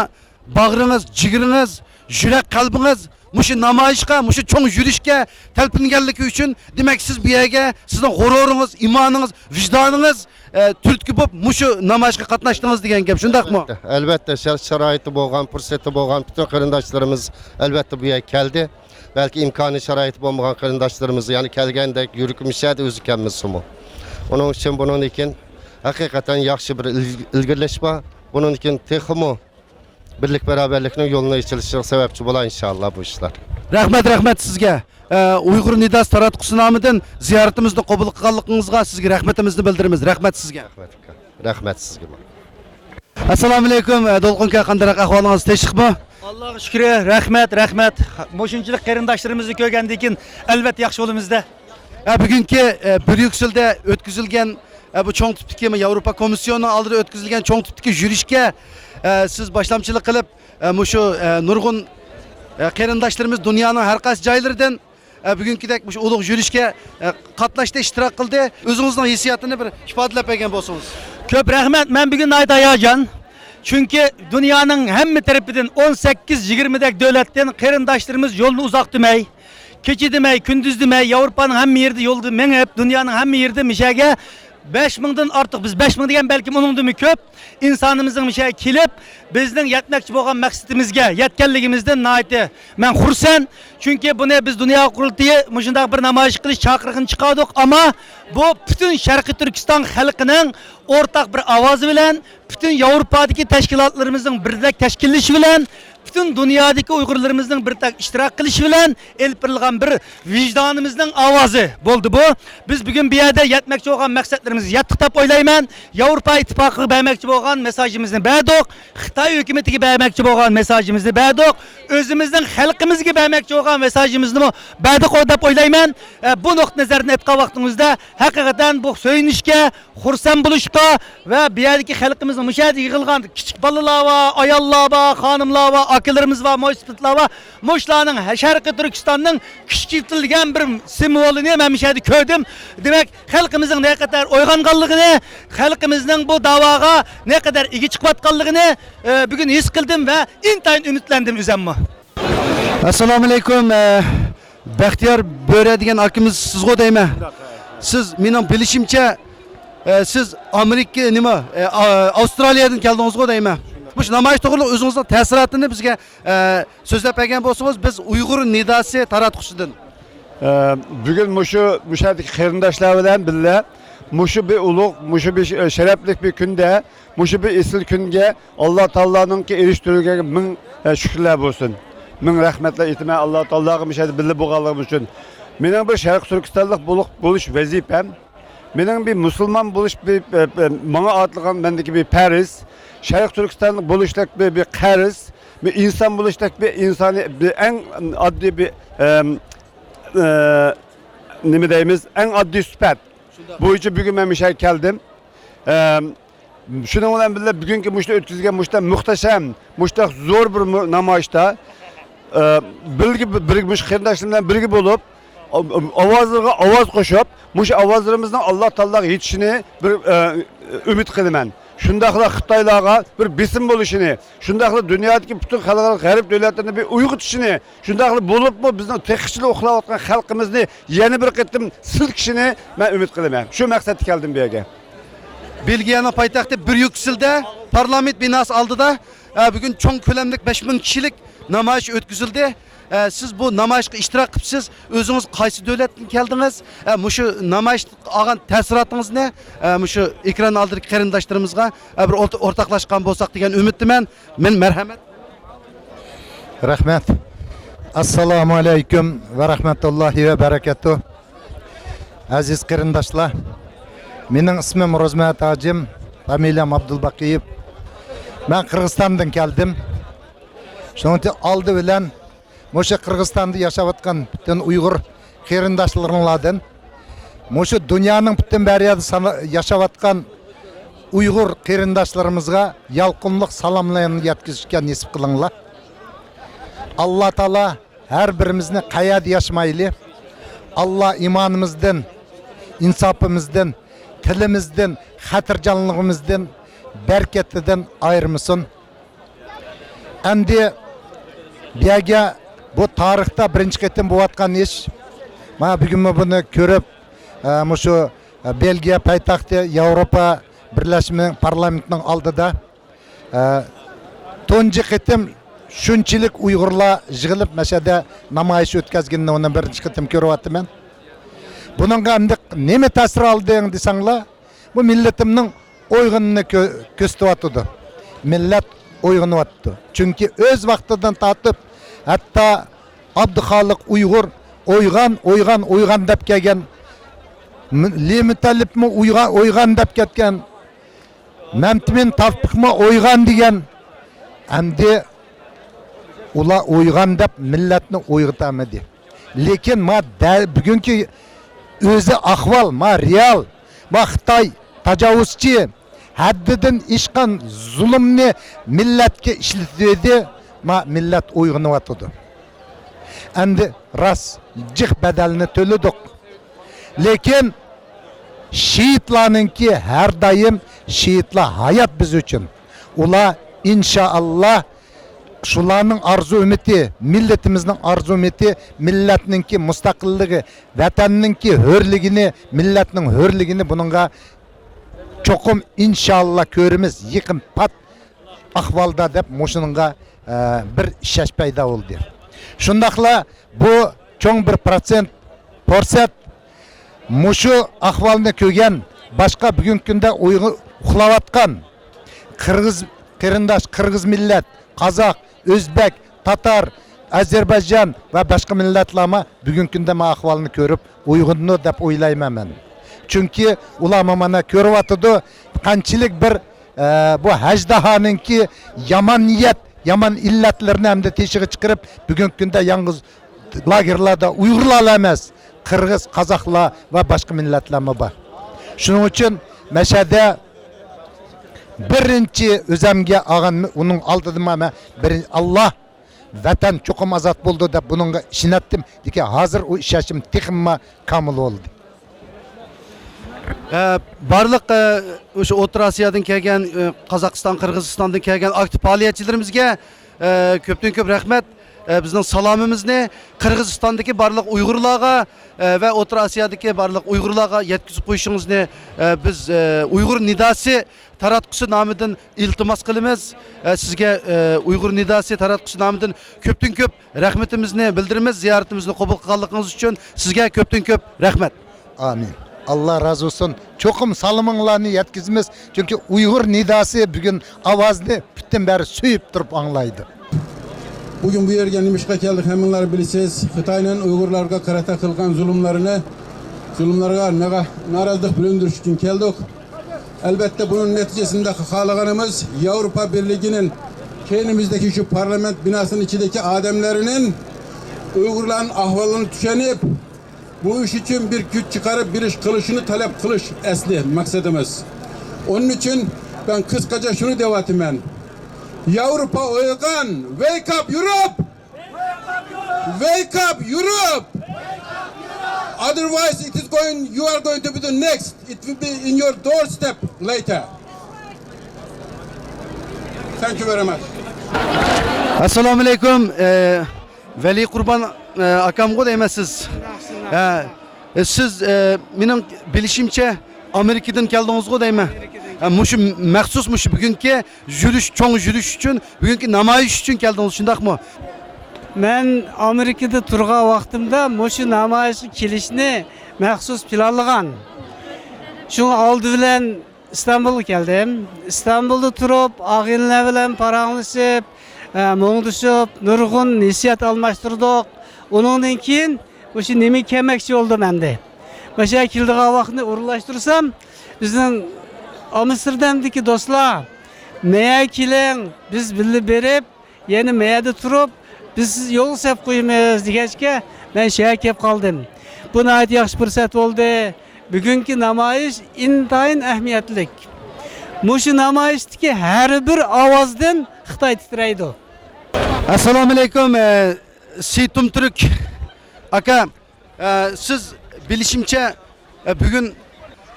باغرىڭىز، جىگىرىڭىز، يۈرەك قەلبىڭىز مۇشۇ نامايىشقا، مۇشۇ چوڭ يۈرۈشكە تەلپۈنگەنلىكى ئۈچۈن، دېمەك، سىز بۇ يەرگە سىزنىڭ غۇرۇرىڭىز، ئىمانىڭىز، ۋىجدانىڭىز، ئە، تۈرتكە بولۇپ مۇشۇ نامايىشقا قاتناشتىڭىز دېگەن گەپ، شۇنداقمۇ؟ ئەلۋەتتە، ئەلۋەتتە، شەرت شارائىتى بولغان، پۇرسىتى بولغان پۈتۈن قېرىنداشلىرىمىز ئەلۋەتتە بۇ يەرگە كەلدى. بەلكى ئىمكانى شارائىتى بولمىغان قېرىنداشلىرىمىز يەنە كەلگەندەك يۈرىكى مۇشۇ يەردە ئۆزى كەلمىسىمۇ. ئۇنىڭ ئۈچۈن بۇنىڭدىن كېيىن ھەقىقەتەن ياخشى بىر ئىل-، ئىلگىرىلەش بار. بۇنىڭدىن كېيىن تېخىمۇ بىرلىك بارابەرلىكنىڭ يولىنى ئېچىلىشىغا سەۋەبچى بولا ئىنشاللا بۇ ئىشلار. رەھمەت، رەھمەت سىزگە. ئە، ئۇيغۇر نىداسى تاراتقۇسى نامىدىن زىيارىتىمىزنى قوبۇل قىلغانلىقىڭىزغا سىزگە رەھمىتىمىزنى بىلدۈرىمىز. رەھمەت سىزگە. رەھمەت ئۇكا. رەھمەت سىزگىمۇ. ئەسسالامۇئەلەيكۇم، ئە، دولقۇن ئۇكا، قانداقراق ئەھۋالىڭىز، تىنچلىقمۇ؟ ئاللاغا شۈكرى، رەھمەت، رەھمەت. مۇشۇنچىلىق قېرىنداشلىرىمىزنى كۆرگەندىن كېيىن ئەلۋەتتە ياخشى بولىمىز-دە. ئە، بۈگۈنكى، ئە، بريۇكسېلدە ئۆتكۈزۈلگەن، ئە، بۇ چوڭ تىپتىكى ياۋروپا كومىسسىيونىنىڭ ئالدىدا ئۆتكۈزۈلگەن چوڭ تىپتىكى يۈرۈشكە، ئە، سىز باشلامچىلىق قىلىپ، ئە، مۇشۇ، ئە، نۇرغۇن، ئە، قېرىنداشلىرىمىز دۇنيانىڭ ھەر قايسى جايلىرىدىن، ئە، بۈگۈنكىدەك مۇشۇ ئۇلۇغ يۈرۈشكە، ئە، قاتناشتى، ئىشتىراك قىلدى. ئۆزىڭىزنىڭ ھېسسىياتىنى بىر ئىپادىلەپ بەرگەن بولسىڭىز. كۆپ رەھمەت. مەن بۈگۈن ناھايىتى ھاياجان. چۈنكى دۇنيانىڭ ھەممە تەرىپىدىن ئون سەككىز يىگىرمىدەك دۆلەتتىن قېرىنداشلىرىمىز يولنى ئۇزاق دېمەي، كېچە دېمەي، كۈندۈز دېمەي، ياۋروپانىڭ ھەممە يېرىدە يولدا مېڭىپ، دۇنيانىڭ ھەممە يېرىدە مىشەگە بەش مىڭدىن ئارتۇق، بىز بەش مىڭ دېگەن بەلكىم ئۇنىڭدىنمۇ كۆپ ئىنسانىمىزنىڭ مىشەگە كېلىپ، بىزنىڭ يەتمەكچى بولغان مەقسىتىمىزگە يەتكەنلىكىمىزدىن ناھايىتى مەن خۇرسەن. چۈنكى بۇنى بىز دۇنيا قۇرۇلتىيى مۇشۇنداق بىر نامايىش قىلىش چاقىرىقىنى چىقاردۇق، ئەمما بۇ پۈتۈن شەرقىي تۈركىستان خەلقىنىڭ ئورتاق بىر ئاۋازى بىلەن، پۈتۈن ياۋروپادىكى تەشكىلاتلىرىمىزنىڭ بىردەك تەشكىللىشى بىلەن، پۈتۈن دۇنيادىكى ئۇيغۇرلىرىمىزنىڭ بىردەك ئىشتىراك قىلىشى بىلەن ئېلىپ بېرىلغان بىر ۋىجدانىمىزنىڭ ئاۋازى بولدى بۇ. بىز بۈگۈن بۇ يەردە يەتمەكچى بولغان مەقسەتلىرىمىزنى يەتتۇق دەپ ئويلايمەن. ياۋروپا ئىتتىپاقىغا بەرمەكچى بولغان مېساژىمىزنى بەردۇق. خىتاي ھۆكۈمىتىگە بەرمەكچى بولغان مېساژىمىزنى بەردۇق. ئۆزىمىزنىڭ خەلقىمىزگە بەرمەكچى بولغان مېساژىمىزنىمۇ بەردۇق دەپ ئويلايمەن. ئە، بۇ نۇقتىئى نەزەردىن ئېيتقان ۋاقتىمىزدا ھەقىقەتەن بۇ سۆيۈنۈشكە، خۇرسەن بولۇشقا ۋە بۇ يەردىكى خەلقىمىزنىڭ مۇشۇ يەردە يىغىلغان كىچىك بالىلار بار، ئاياللار بار، خانىملار بار، ئاكىلىرىمىز بار، مويسىپىتلار بار. مۇشۇلارنىڭ ھە-، شەرقىي تۈركىستاننىڭ كۈچىيتىلگەن بىر سىمۋولىنى مەن مۇشۇ يەردە كۆردۈم. دېمەك، خەلقىمىزنىڭ نەقەدەر ئويغانغانلىقىنى، خەلقىمىزنىڭ بۇ داۋاغا نەقەدەر ئىگە چىقىۋاتقانلىقىنى، ئە، بۈگۈن ھېس قىلدىم ۋە ئىنتايىن ئۈمىدلەندىم ئۆزەممۇ. ئەسسالامۇئەلەيكۇم، ئە، بەختىيار بۆرە دېگەن ئاكىمىز سىزغۇ دەيمەن. سىز، مېنىڭ بىلىشىمچە، ئە، سىز ئامېرىكا، نېمە، ئە، ئا-، ئاۋسترالىيەدىن كەلدىڭىزغۇ دەيمەن. مۇشۇ نامايىش توغرىلىق ئۆزىڭىزنىڭ تەسىراتىنى بىزگە، ئە، سۆزلەپ بەرگەن بولسىڭىز، بىز ئۇيغۇر نىداسى تاراتقۇسىدىن. ئە، بۈگۈن مۇشۇ، مۇشۇ يەردىكى قېرىنداشلار بىلەن بىللە مۇشۇ بىر ئۇلۇغ، مۇشۇ بىر، ئە، شەرەپلىك بىر كۈندە، مۇشۇ بىر ئېسىل كۈنگە ئاللا تائالانىڭكى ئېرىشتۈرگەن مىڭ، ئە، شۈكۈرلەر بولسۇن. مىڭ رەھمەتلەر ئېيتىمەن ئاللا تائالاغا مۇشۇ يەردە بىللە بولغانلىقىم ئۈچۈن. مېنىڭ بىر شەرقىي تۈركىستانلىق بولۇق-، بولۇش ۋەزىپەم. مېنىڭ بىر مۇسۇلمان بولۇش بىر، ئە، ئە، ماڭا ئاتلىغان مەندىكى بىر پەرز. شەرقىي تۈركىستانلىق بولۇشتەك بىر، بىر قەرز. بىر ئىنسان بولۇشتەك بىر ئىنسانىي، بىر ئەڭ ئاددىي بىر، ئەم، ئە، نېمە دەيمىز، ئەڭ ئاددىي سۈپەت بويىچە بۈگۈن مەن مۇشۇ يەرگە كەلدىم. ئەم، شۇنىڭ بىلەن بىللە، بۈگۈنكى مۇشۇ ئۆتكۈزۈلگەن مۇشۇنداق مۇھتەشەم، مۇشۇنداق زور بىر مۇ-، نامايىشتا، ئە، بىرگە، بىر، مۇشۇ قېرىنداشلىرىم بىلەن بىرگە بولۇپ، ئاۋ-، ئاۋازلىرىغا ئاۋاز قوشۇپ، مۇشۇ ئاۋازلىرىمىزنىڭ ئاللا تائالاغا يېتىشىنى بىر، ئە، ئۈمىد قىلىمەن. شۇنداقلا خىتايلارغا بىر بېسىم بولۇشىنى، شۇنداقلا دۇنيادىكى پۈتۈن خەلقئارا غەرب دۆلەتلىرىنى بىر ئويغىتىشىنى، شۇنداقلا بولۇپمۇ بىزنىڭ تېخىچىلا ئۇخلاۋاتقان خەلقىمىزنى يەنە بىر قېتىم سىلكىشىنى مەن ئۈمىد قىلىمەن. شۇ مەقسەتتە كەلدىم بۇ يەرگە. بېلگىيەنىڭ پايتەختى بريۇكسېلدە پارلامېنت بىناسى ئالدىدا، ئە، بۈگۈن چوڭ كۆلەملىك بەش مىڭ كىشىلىك نامايىش ئۆتكۈزۈلدى. ئە، سىز بۇ نامايىشقا ئىشتىراك قىپسىز. ئۆزىڭىز قايسى دۆلەتتىن كەلدىڭىز؟ ئە، مۇشۇ نامايىشتىن ئالغان تەسىراتىڭىزنى، ئە، مۇشۇ ئېكران ئالدىدىكى قېرىنداشلىرىمىزغا، ئە، بىر ئورت-، ئورتاقلاشقان بولساق دېگەن ئۈمىدتىمەن. مىڭ مەرھەمەت. رەھمەت. ئەسسالامۇئەلەيكۇم ۋە رەھمەتۇللاھى ۋە بەرەكاتۇھ. ئەزىز قېرىنداشلار، مېنىڭ ئىسمىم روزمەت ھاجىم، فامىلىيەم ئابدۇلباقىيېۋ. مەن قىرغىزىستاندىن كەلدىم. شۇنىڭ ئۈچۈن ئالدى بىلەن مۇشۇ قىرغىزىستاندا ياشاۋاتقان پۈتۈن ئۇيغۇر قېرىنداشلىرىڭلاردىن، مۇشۇ دۇنيانىڭ پۈتۈن بەر يەردە سانا-، ياشاۋاتقان ئۇيغۇر قېرىنداشلىرىمىزغا يالقۇنلۇق سالاملارنى يەتكۈزۈشكە نېسىپ قىلىڭلار. ئاللا تائالا ھەر بىرىمىزنى قەيەردە ياشىمايلى، ئاللا ئىمانىمىزدىن، ئىنساپىمىزدىن، تىلىمىزدىن، خاتىرجەملىكىمىزدىن، بەرىكىتىدىن ئايرىمىسۇن. ئەمدى بۇ يەرگە بۇ تارىختا بىرىنچى قېتىم بولۇۋاتقان ئىش. مانا بۈگۈنمۇ بۇنى كۆرۈپ، ئە، مۇشۇ، ئە، بېلگىيە پايتەختى ياۋروپا بىرلەشمە پارلامېنتىنىڭ ئالدىدا، ئە، تۇنجى قېتىم شۇنچىلىك ئۇيغۇرلار يىغىلىپ مەشەدە نامايىش ئۆتكەزگىنىنى ئۇنى بىرىنچى قېتىم كۆرۈۋاتىمەن. بۇنىڭغا ئەمدى نېمە تەسىر ئالدىڭ دېسەڭلار، بۇ مىللىتىمنىڭ ئويغىنىنى كۆ-، كۆرسىتىۋاتىدۇ. مىللەت ئويغىنىۋاتىدۇ. چۈنكى ئۆز ۋاقتىدىن تارتىپ، ھەتتا ئابدۇخالىق ئۇيغۇر «ئويغان، ئويغان، ئويغان» دەپ كەلگەن، م-، لى مۇتەللىپمۇ ئويغا-، «ئويغان» دەپ كەتكەن، مەمتىمىن تاۋپىقمۇ «ئويغان» دېگەن. ئەمدى ئۇلار «ئويغان» دەپ مىللەتنى ئويغىتالمىدى. لېكىن ما دە-، بۈگۈنكى ئۆزى ئەھۋال، ما رېئال، ما خىتاي تاجاۋۇزچى، ھەددىدىن ئېشقان زۇلۇمنى مىللەتكە ئىشلىتىۋىدى، ما مىللەت ئويغىنىۋاتىدۇ. ئەمدى راست جىق بەدەلنى تۆلىدۇق. لېكىن شېھىتلارنىڭكى ھەر دائىم، شېھىتلار ھايات بىز ئۈچۈن. ئۇلار ئىنشائاللا شۇلارنىڭ ئارزۇ ئۈمىدى، مىللىتىمىزنىڭ ئارزۇ ئۈمىدى، مىللەتنىڭكى مۇستەقىللىقى، ۋەتەننىڭكى ھۆرلۈكىنى، مىللەتنىڭ ھۆرلۈكىنى بۇنىڭغا چوقۇم ئىنشائاللا كۆرىمىز، يېقىن پات ئەھۋالدا دەپ مۇشۇنىڭغا، ئە، بىر ئىشەنچ پەيدا بولدى. شۇنداقلا بۇ چوڭ بىر پىرسەنت، پۇرسەت، مۇشۇ ئەھۋالنى كۆرگەن باشقا بۈگۈنكى كۈندە ئۇيغۇر ئۇخلاۋاتقان قىرغىز قېرىنداش، قىرغىز مىللەت، قازاق، ئۆزبەك، تاتار، ئەزەربەيجان ۋە باشقا مىللەتلەرمۇ بۈگۈنكى كۈندە ما ئەھۋالنى كۆرۈپ ئويغىنىدۇ دەپ ئويلايمەن مەن. چۈنكى ئۇلارمۇ مانا كۆرۈۋاتىدۇ، قانچىلىك بىر، ئە، بۇ ئەجدىھانىڭكى يامان نىيەت، يامان ئىللەتلىرىنى ئەمدى تېشىغا چىقىرىپ، بۈگۈنكى كۈندە يالغۇز لاگېرلاردا ئۇيغۇرلارلا ئەمەس، قىرغىز، قازاقلار ۋە باشقا مىللەتلەرمۇ بار. شۇنىڭ ئۈچۈن مەشەدە بىرىنچى ئۆزەمگە ئالغان، ئۇنىڭ ئالدىدا مەن بىرىنچى، ئاللا، ۋەتەن چوقۇم ئازاد بولىدۇ دەپ بۇنىڭغا ئىشىنەتتىم. لېكىن ھازىر ئۇ ئىشەنچىم تېخىمۇ كامىل بولدى. ئە، بارلىق، ئە، ئوشۇ ئوتتۇرا ئاسىيادىن كەلگەن، ئە، قازاقىستان، قىرغىزىستاندىن كەلگەن ئاكتىپ پائالىيەتچىلىرىمىزگە، ئە، كۆپتىن كۆپ رەھمەت. ئە، بىزنىڭ سالامىمىزنى قىرغىزىستاندىكى بارلىق ئۇيغۇرلارغا، ئە، ۋە ئوتتۇرا ئاسىيادىكى بارلىق ئۇيغۇرلارغا يەتكۈزۈپ قويۇشىڭىزنى، ئە، بىز، ئە، ئۇيغۇر نىداسى تاراتقۇسى نامىدىن ئىلتىماس قىلىمىز. ئە، سىزگە، ئە، ئۇيغۇر نىداسى تاراتقۇسى نامىدىن كۆپتىن كۆپ رەھمىتىمىزنى بىلدۈرىمىز. زىيارىتىمىزنى قوبۇل قىلغانلىقىڭىز ئۈچۈن سىزگە كۆپتىن كۆپ رەھمەت. ئامىن. ئاللا رازى بولسۇن. چوقۇم سالىمىڭلارنى يەتكۈزىمىز. چۈنكى ئۇيغۇر نىداسى بۈگۈن ئاۋازنى پۈتۈن بەر سۆيۈپ تۇرۇپ ئاڭلايدۇ. بۈگۈن بۇ يەرگە نېمىشقا كەلدۇق، ھەممىڭلار بىلىسىز. خىتاينىڭ ئۇيغۇرلارغا قارىتا قىلغان زۇلۇملىرىنى، زۇلۇملارغا ناغا-، نارازىلىق بىلدۈرۈش ئۈچۈن كەلدۇق. ئەلۋەتتە، بۇنىڭ نەتىجىسىندە خالىغىنىمىز ياۋروپا بىرلىكىنىڭ كەينىمىزدىكى شۇ پارلامېنت بىناسىنىڭ ئىچىدىكى ئادەملەرنىڭ ئۇيغۇرلارنىڭ ئەھۋالىنى چۈشىنىپ، بۇ ئىش ئۈچۈن بىر كۈچ چىقىرىپ، بىر ئىش قىلىشىنى تەلەپ قىلىش ئەسلى مەقسىتىمىز. ئۇنىڭ ئۈچۈن مەن قىسقىچە شۇنى دەۋاتىمەن. ياۋروپا ئويغان! Wake up, Europe! Wake up, Europe! Otherwise, it is going, you are going to be the next. It will be in your doorstep later. Thank you very much. ئەسسالامۇ ئەلەيكۇم. ئە، ۋەلى قۇربان، ئە، ئاكامغۇ دەيمەن سىز. ھە. ئە، سىز، ئە، مېنىڭ بىلىشىمچە، ئامېرىكىدىن كەلدىڭىزغۇ دەيمەن. ئە، مۇشۇ مەخسۇس مۇشۇ بۈگۈنكى يۈرۈش، چوڭ يۈرۈش ئۈچۈن، بۈگۈنكى نامايىش ئۈچۈن كەلدىڭىز، شۇنداقمۇ؟ مەن ئامېرىكىدا تۇرغان ۋاقتىمدا مۇشۇ نامايىشقا كېلىشنى مەخسۇس پىلانلىغان. شۇڭا ئالدى بىلەن ئىستانبۇلغا كەلدىم. ئىستانبۇلدا تۇرۇپ، ئاغىنىلەر بىلەن پاراڭلىشىپ، ئە، مۇڭدىشىپ، نۇرغۇن نەسىھەت ئالماشتۇردۇق. ئۇنىڭدىن كېيىن مۇشۇ نېمە كەلمەكچى بولدۇم ئەمدى. مۇشۇ يەرگە كېلىدىغان ۋاقىتنى ئورۇنلاشتۇرسام، بىزنىڭ ئامستېردامدىكى دوستلار، مەيە كېلىڭ، بىز بىللە بېرىپ، يەنە مەيەدە تۇرۇپ، بىز سىز يول سەپ قويىمىز دېگەچكە، مەن شەھەرگە كېلىپ قالدىم. بۇ ناھايىتى ياخشى پۇرسەت بولدى. بۈگۈنكى نامايىش ئىنتايىن ئەھمىيەتلىك. مۇشۇ نامايىشتىكى ھەر بىر ئاۋازدىن خىتاي تىترەيدۇ. ئەسسالامۇ ئەلەيكۇم، ئە، سېيىت تۇمتۈرك ئاكا. ئە، سىز بىلىشىمچە، ئە، بۈگۈن،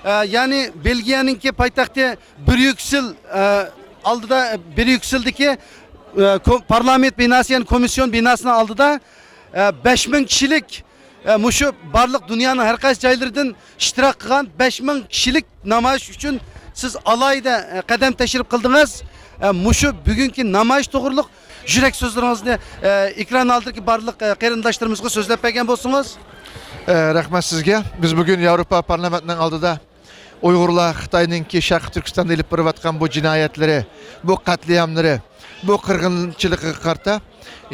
ئە، يەنى بېلگىيەنىڭكى پايتەختى بريۇكسېل، ئە، ئالدىدا، بريۇكسېلدىكى، ئە، كو-، پارلامېنت بىناسى، يەنى كومىسسىيون بىناسىنىڭ ئالدىدا، ئە، بەش مىڭ كىشىلىك، ئە، مۇشۇ بارلىق دۇنيانىڭ ھەر قايسى جايلىرىدىن ئىشتىراك قىلغان بەش مىڭ كىشىلىك نامايىش ئۈچۈن سىز ئالاھىدە، ئە، قەدەم تەشرىپ قىلدىڭىز. ئە، مۇشۇ بۈگۈنكى نامايىش توغرۇلۇق يۈرەك سۆزلىرىڭىزنى، ئە، ئېكران ئالدىدىكى بارلىق، ئە، قېرىنداشلىرىمىزغا سۆزلەپ بەرگەن بولسىڭىز. ئە، رەھمەت سىزگە. بىز بۈگۈن ياۋروپا پارلامېنتىنىڭ ئالدىدا ئۇيغۇرلار خىتاينىڭكى شەرقىي تۈركىستاندا ئېلىپ بېرىۋاتقان بۇ جىنايەتلىرى، بۇ قەتلىئاملىرى، بۇ قىرغىنچىلىقىغا قارىتا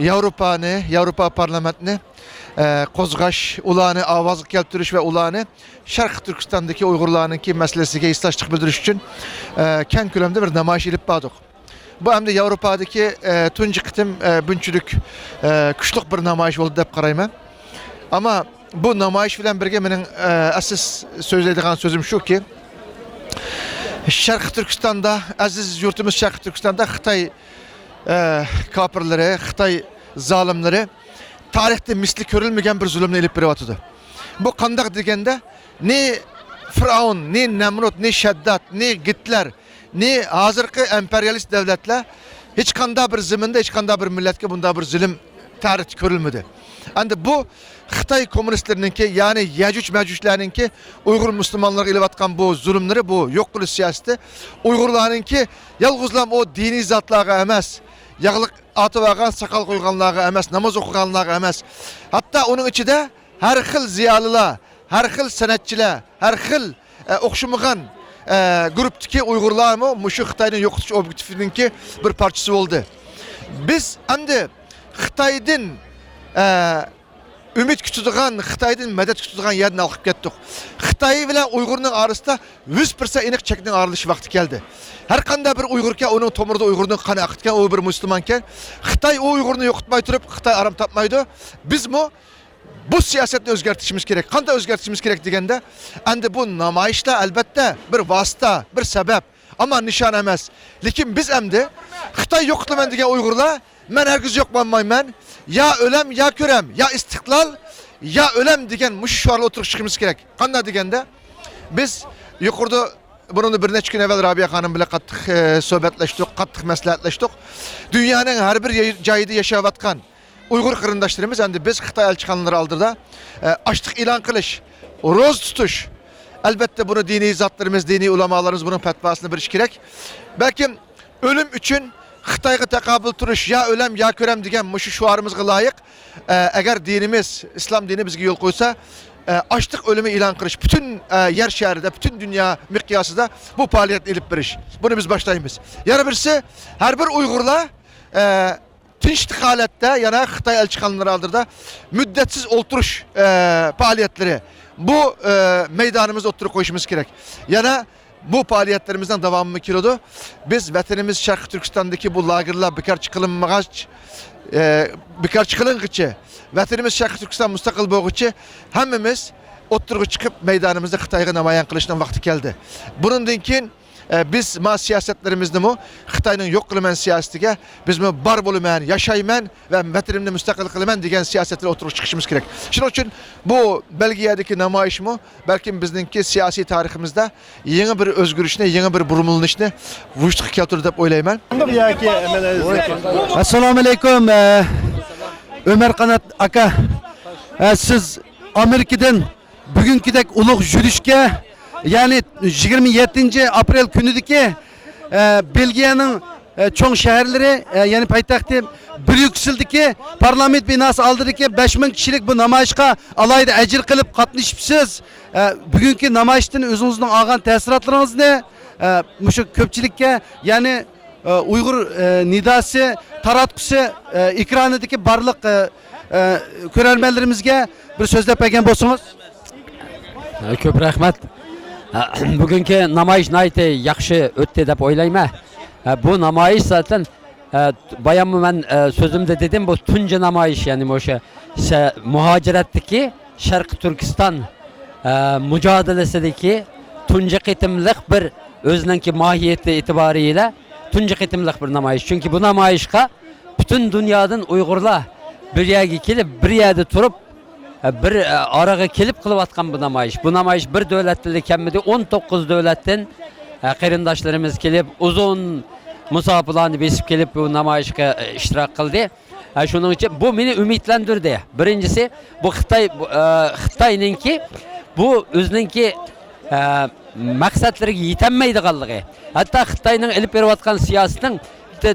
ياۋروپانى، ياۋروپا پارلامېنتىنى، ئە، قوزغاش، ئۇلارنى ئاۋازغا كەلتۈرۈش ۋە ئۇلارنى شەرقىي تۈركىستاندىكى ئۇيغۇرلارنىڭكى مەسىلىسىگە ھېسداشلىق بىلدۈرۈش ئۈچۈن، ئە، كەڭ كۆلەمدە بىر نامايىش ئېلىپ باردۇق. بۇ ئەمدى ياۋروپادىكى، ئە، تۇنجى قېتىم، ئە، بۇنچىلىك، ئە، كۈچلۈك بىر نامايىش بولدى دەپ قارايمەن. ئەمما بۇ نامايىش بىلەن بىرگە مېنىڭ، ئە، ئەسلى سۆزلەيدىغان سۆزۈم شۇكى، شەرقىي تۈركىستاندا، ئەزىز يۇرتىمىز شەرقىي تۈركىستاندا خىتاي، ئە، كاپىرلىرى، خىتاي زالىملىرى تارىختا مىسلى كۆرۈلمىگەن بىر زۇلۇمنى ئېلىپ بېرىۋاتىدۇ. بۇ قانداق دېگەندە، نى فىرئەۋن، نى نەمرۇت، نى شەددات، نى گىتلېر، نى ھازىرقى ئىمپېرىيالىست دۆلەتلەر ھېچقانداق بىر زېمىندا، ھېچقانداق بىر مىللەتكە بۇنداق بىر زۇلۇم تارىختا كۆرۈلمىدى. ئەمدى بۇ خىتاي كوممۇنىستلىرىنىڭكى، يەنى يەجۇج مەجۇجلارنىڭكى ئۇيغۇر مۇسۇلمانلىرىغا ئېلىۋاتقان بۇ زۇلۇملىرى، بۇ يوق قىلىش سىياسىتى ئۇيغۇرلارنىڭكى يالغۇزلام ئۇ دىنىي زاتلارغا ئەمەس، ياغلىق ئارتىۋالغان ساقال قويغانلارغا ئەمەس، ناماز ئوقۇغانلارغا ئەمەس، ھەتتا ئۇنىڭ ئىچىدە ھەر خىل زىيالىيلار، ھەر خىل سەنئەتچىلەر، ھەر خىل، ئە، ئوخشىمىغان، ئە، گۇرۇپپىدىكى ئۇيغۇرلارمۇ مۇشۇ خىتاينىڭ يوقىتىش ئوبيېكتىپىنىڭكى بىر پارچىسى بولدى. بىز ئەمدى خىتايدىن، ئە، ئۈمىد كۈتىدىغان، خىتايدىن مەدەت كۈتىدىغان يەردىن ھالقىپ كەتتۇق. خىتاي بىلەن ئۇيغۇرنىڭ ئارىسىدا يۈز پىرسەنت ئېنىق چەكنىڭ ئايرىلىش ۋاقتى كەلدى. ھەر قانداق بىر ئۇيغۇركەن، ئۇنىڭ تومۇرىدا ئۇيغۇرنىڭ قانى ئاقىدىكەن، ئۇ بىر مۇسۇلمانكەن. خىتاي ئۇ ئۇيغۇرنى يوقىتماي تۇرۇپ، خىتاي ئارام تاپمايدۇ. بىزمۇ بۇ سىياسەتنى ئۆزگەرتىشىمىز كېرەك. قانداق ئۆزگەرتىشىمىز كېرەك دېگەندە، ئەمدى بۇ نامايىشلار ئەلۋەتتە بىر ۋاسىتە، بىر سەۋەب، ئەمما نىشان ئەمەس. لېكىن بىز ئەمدى خىتاي يوقىتىمەن دېگەن ئۇيغۇرلار، مەن ھەرگىز يوقالمايمەن، يا ئۆلەم، يا كۆرەم، يا ئىستىقلال، يا ئۆلەم دېگەن مۇشۇ شوئارنى ئوتتۇرىغا چىقىشىمىز كېرەك. قانداق دېگەندە، بىز يۇقىرىدا، بۇنىڭدىن بىر نەچچە كۈن ئەۋۋەل رابىيە خانىم بىلەن قاتتىق، ئە، سۆھبەتلەشتۇق، قاتتىق مەسلىھەتلەشتۇق. دۇنيانىڭ ھەر بىر ياي-، جايىدا ياشاۋاتقان ئۇيغۇر قېرىنداشلىرىمىز، ئەمدى بىز خىتاي ئەلچىخانىلىرى ئالدىدا، ئە، ئاچلىق ئېلان قىلىش، روزا تۇتۇش، ئەلۋەتتە، بۇنى دىنىي زاتلىرىمىز، دىنىي ئۇلامالىرىمىز بۇنىڭ پەتۋاسىنى بېرىشى كېرەك. بەلكىم ئۆلۈم ئۈچۈن خىتايغا تاقابىل تۇرۇش، يا ئۆلەم، يا كۆرەم دېگەن مۇشۇ شوئارىمىزغا لايىق، ئە، ئەگەر دىنىمىز، ئىسلام دىنى بىزگە يول قويسا، ئە، ئاچلىق ئۆلۈمى ئېلان قىلىش پۈتۈن، ئە، يەر شارىدا، پۈتۈن دۇنيا مىقياسىدا بۇ پائالىيەتنى ئېلىپ بېرىش. بۇنى بىز باشلايمىز. يەنە بىرسى، ھەر بىر ئۇيغۇرلار، ئە، تىنچلىق ھالەتتە يەنە خىتاي ئەلچىخانىلىرى ئالدىدا مۇددەتسىز ئولتۇرۇش، ئە، پائالىيەتلىرى، بۇ، ئە، مەيدانىمىزدا ئوتتۇرىغا قويۇشىمىز كېرەك. يەنە بۇ پائالىيەتلىرىمىزنىڭ داۋامىمۇ كېلىدۇ. بىز ۋەتىنىمىز شەرقىي تۈركىستاندىكى بۇ لاگېرلار بىكارچە قىلىنمىغاچ، ئە، بىكارچە قىلىنغىچە، ۋەتىنىمىز شەرقىي تۈركىستان مۇستەقىل بولغۇچە ھەممىمىز ئوتتۇرىغا چىقىپ مەيدانىمىزنى خىتايغا نامايان قىلىشنىڭ ۋاقتى كەلدى. بۇنىڭدىن كېيىن ئە، بىز ما سىياسەتلىرىمىزنىمۇ خىتاينىڭ يوق قىلىمەن سىياسىتىگە، بىزمۇ بار بولىمەن، ياشايمەن ۋە ۋەتىنىمنى مۇستەقىل قىلىمەن دېگەن سىياسەتلەر ئوتتۇرىغا چىقىشىمىز كېرەك. شۇنىڭ ئۈچۈن بۇ بەلگىيەدىكى نامايىشمۇ بەلكىم بىزنىڭكى سىياسىي تارىخىمىزدا يېڭى بىر ئۆزگىرىشنى، يېڭى بىر بۇرمىلىنىشنى ۋۇجۇدقا كەلتۈردى دەپ ئويلايمەن. ياكى ئەسسالامۇ ئەلەيكۇم، ئە، ئۆمەر قانات ئاكا، ئە، سىز ئامېرىكىدىن بۈگۈنكىدەك ئۇلۇغ يۈرۈشكە، يەنى يىگىرمە يەتتىنچى ئاپرېل كۈنىدىكى، ئە، بېلگىيەنىڭ، ئە، چوڭ شەھەرلىرى، ئە، يەنى پايتەختى بريۇكسېلدىكى پارلامېنت بىناسى ئالدىدىكى بەش مىڭ كىشىلىك بۇ نامايىشقا ئالاھىدە ئەجىر قىلىپ قاتنىشىپسىز. ئە، بۈگۈنكى نامايىشتىن ئۆزىڭىزنىڭ ئالغان تەسىراتلىرىڭىزنى، ئە، مۇشۇ كۆپچىلىككە، يەنى ئۇيغۇر، ئە، نىداسى تاراتقۇسى، ئە، ئېكرانىدىكى بارلىق، ئە، ئە، كۆرەرمەنلىرىمىزگە بىر سۆزلەپ بەرگەن بولسىڭىز. كۆپ رەھمەت. بۈگۈنكى نامايىش ناھايىتى ياخشى ئۆتتى دەپ ئويلايمەن. بۇ نامايىش زاتەن، باياممۇ مەن سۆزۈمدە دېدىم، بۇ تۇنجى نامايىش، يەنى مۇشۇ شە-، مۇھاجىرەتتىكى شەرقىي تۈركىستان مۇجادىلىسىدىكى تۇنجى قېتىملىق بىر، ئۆزىنىڭكى ماھىيىتى ئېتىبارى بىلەن تۇنجى قېتىملىق بىر نامايىش. چۈنكى بۇ نامايىشقا پۈتۈن دۇنيادىن ئۇيغۇرلار بىر يەرگە كېلىپ، بىر يەردە تۇرۇپ، بىر ئارىغا كېلىپ قىلىۋاتقان بۇ نامايىش. بۇ نامايىش بىر دۆلەتتىنلا كەلمىدى، ئون توققۇز دۆلەتتىن قېرىنداشلىرىمىز كېلىپ، ئۇزۇن مۇساپىلارنى بېسىپ كېلىپ، بۇ نامايىشقا ئىشتىراك قىلدى. شۇنىڭ ئۈچۈن بۇ مېنى ئۈمىدلەندۈردى. بىرىنچىسى، بۇ خىتاي، بۇ، خىتاينىڭكى، بۇ ئۆزىنىڭكى مەقسەتلىرىگە يېتەلمەيدىغانلىقى، ھەتتا خىتاينىڭ ئېلىپ بېرىۋاتقان سىياسىتىنىڭ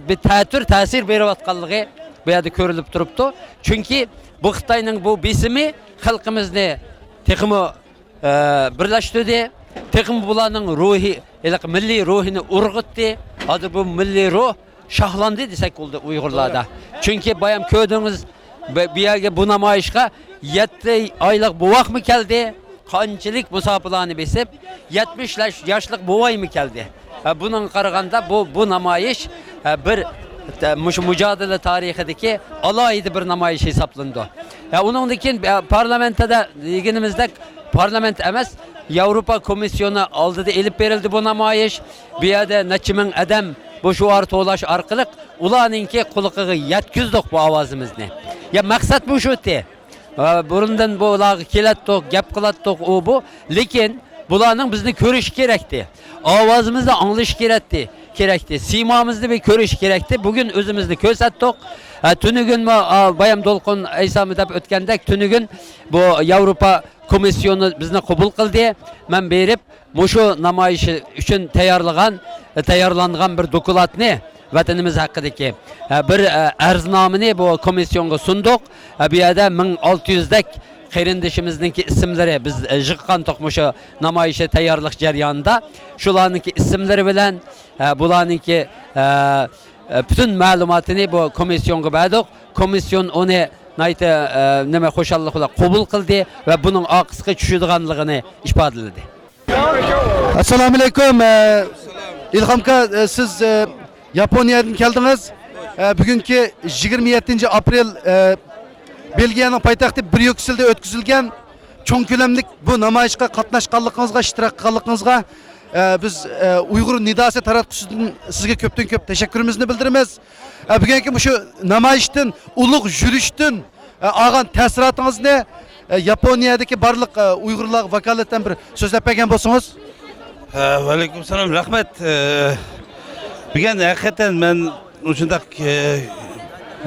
بىر تەتۈر تەسىر بېرىۋاتقانلىقى بۇ يەردە كۆرۈلۈپ تۇرۇپتۇ. چۈنكى بۇ خىتاينىڭ بۇ بېسىمى خەلقىمىزنى تېخىمۇ، ئە، بىرلەشتۈردى، تېخىمۇ بۇلارنىڭ روھى، ھېلىقى مىللىي روھىنى ئۇرغۇتتى. ھازىر بۇ مىللىي روھ شاھلاندى دېسەك بولىدۇ ئۇيغۇرلاردا. چۈنكى بايام كۆردىڭىز، بۇ، بۇ يەرگە، بۇ نامايىشقا يەتتە ئايلىق بوۋاقمۇ كەلدى، قانچىلىك مۇساپىلارنى بېسىپ، يەتمىش ياش-، ياشلىق بوۋايمۇ كەلدى. ھە، بۇنىڭغا قارىغاندا بۇ، بۇ نامايىش، ھە، بىر، ھە، مۇشۇ مۇجادىلە تارىخىدىكى ئالاھىدە بىر نامايىش ھېسابلىنىدۇ. ھە، ئۇنىڭدىن كېيىن، ھە، پارلامېنتتا دېگىنىمىزدەك، پارلامېنت ئەمەس، ياۋروپا كومىسسىيونى ئالدىدا ئېلىپ بېرىلدى بۇ نامايىش. بۇ يەردە نەچچە مىڭ ئادەم بۇ شوئار توۋلاش ئارقىلىق ئۇلارنىڭكى قۇلىقىغا يەتكۈزدۇق بۇ ئاۋازىمىزنى. يا، مەقسەت مۇشۇ ئىدى. ھە، بۇرۇندىن بۇلارغا كېلەتتۇق، گەپ قىلاتتۇق، ئۇ بۇ. لېكىن بۇلارنىڭ بىزنى كۆرۈشى كېرەكتى. ئاۋازىمىزنى ئاڭلىشى كېرەكتى، كېرەكتى. سىيمامىزنى بىر كۆرۈشى كېرەكتى. بۈگۈن ئۆزىمىزنى كۆرسەتتۇق. ھە، تۈنۈگۈنمۇ، ئا، بايام دولقۇن ئەيسامۇ دەپ ئۆتكەندەك، تۈنۈگۈن بۇ ياۋروپا كومىسسىيونى بىزنى قوبۇل قىلدى. مەن بېرىپ، مۇشۇ نامايىش ئۈچۈن تەييارلىغان، تەييارلانغان بىر دوكلاتنى، ۋەتىنىمىز ھەققىدىكى، ئە، بىر، ئە، ئەرزنامىنى بۇ كومىسسىيونغا سۇندۇق. ئە، بۇ يەردە مىڭ ئالتە يۈزدەك قېرىندىشىمىزنىڭكى ئىسىملىرى، بىز، ئە، يىغقانتۇق مۇشۇ نامايىشى تەييارلىق جەريانىدا. شۇلارنىڭكى ئىسىملىرى بىلەن، ئە، بۇلارنىڭكى، ئە، ئە، پۈتۈن مەلۇماتىنى بۇ كومىسسىيونغا بەردۇق. كومىسسىيون ئۇنى ناھايىتى، ئە، نېمە، خۇشاللىق بىلەن قوبۇل قىلدى ۋە بۇنىڭ ئارقىسىغا چۈشىدىغانلىقىنى ئىپادىلىدى. ئەسسالامۇ ئەلەيكۇم. ئە، ئىلھام ئاكا، ئە، سىز، ئە، ياپونىيەدىن كەلدىڭىز. ئە، بۈگۈنكى يىگىرمە يەتتىنچى ئاپرېل، ئە، بېلگىيەنىڭ پايتەختى بريۇكسېلدە ئۆتكۈزۈلگەن چوڭ كۆلەملىك بۇ نامايىشقا قاتناشقانلىقىڭىزغا، ئىشتىراك قىلغانلىقىڭىزغا، ئە، بىز، ئە، ئۇيغۇر نىداسى تاراتقۇسىدىن سىزگە كۆپتىن كۆپ تەشەككۈرىمىزنى بىلدۈرىمىز. ئە، بۈگۈنكى مۇشۇ نامايىشتىن، ئۇلۇغ يۈرۈشتىن، ئە، ئالغان تەسىراتىڭىزنى، ئە، ياپونىيەدىكى بارلىق، ئە، ئۇيغۇرلارغا ۋاكالىتەن بىر سۆزلەپ بەرگەن بولسىڭىز. ھە، ۋەئەلەيكۇم سالام، رەھمەت. ئە، بۈگۈن ھەقىقەتەن مەن مۇشۇنداق، ئە،